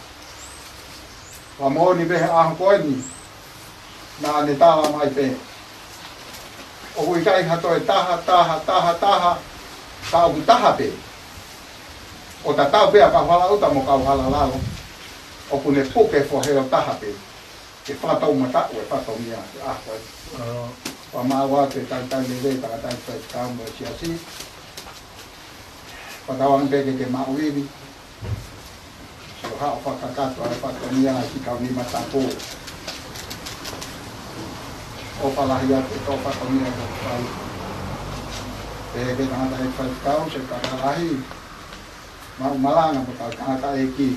Fakamoʻoni pē he ʻaho ko eni. Naʻa ne tala mai pē. ʻOku ʻikai ha toe taha, taha, taha, taha. Ka ʻoku taha pē. ʻO tatau pē ʻa Kauhala ʻUta mo Kauhala Lalo. ʻOku ne puke fohe ʻo taha pē. Ke fakatau mataʻu e fatongia ke ʻaho ko ē. Fakamālō atu e talitali lelei tangataʻeiki faifekau mo e siasi. Fakatauange pē ke ke maʻu ivi. Sio haʻo fakakakato ʻa e fatongia ʻi he kau nima tapu. ʻOfa lahi atu e tō fatongia ko fai. Pehē ki he tangataʻeiki faifekau, se kaka lahi. Maʻu malanga mo e kau tangataʻeiki.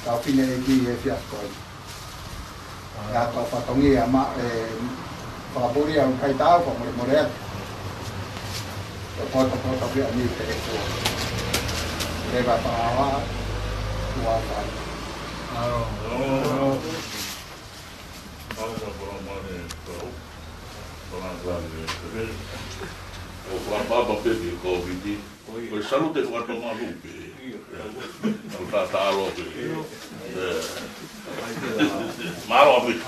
Kau fineʻeiki he efiafi ko ē. ʻA e tō fatongia ma e fakapulia ʻoku ʻikai tau fakamolemole atu. Ko e potopoto pē ʻani pē ko. Leva fakaava, ua fai. Ko e salute fakatonga lupe. Ko e tatalo pē. Mālō ʻaupito.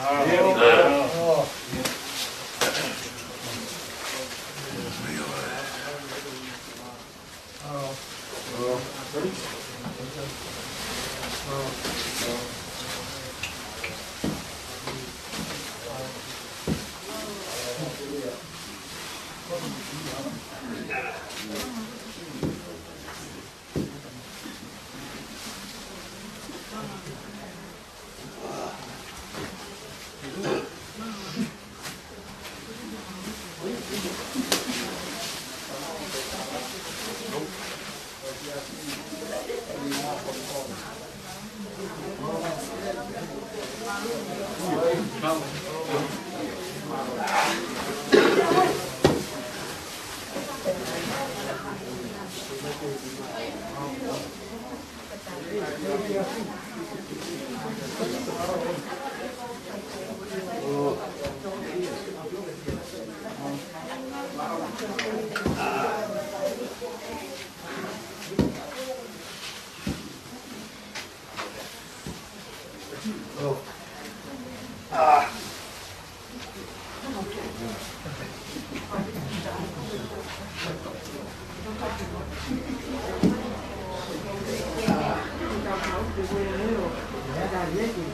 ʻi he ʻeku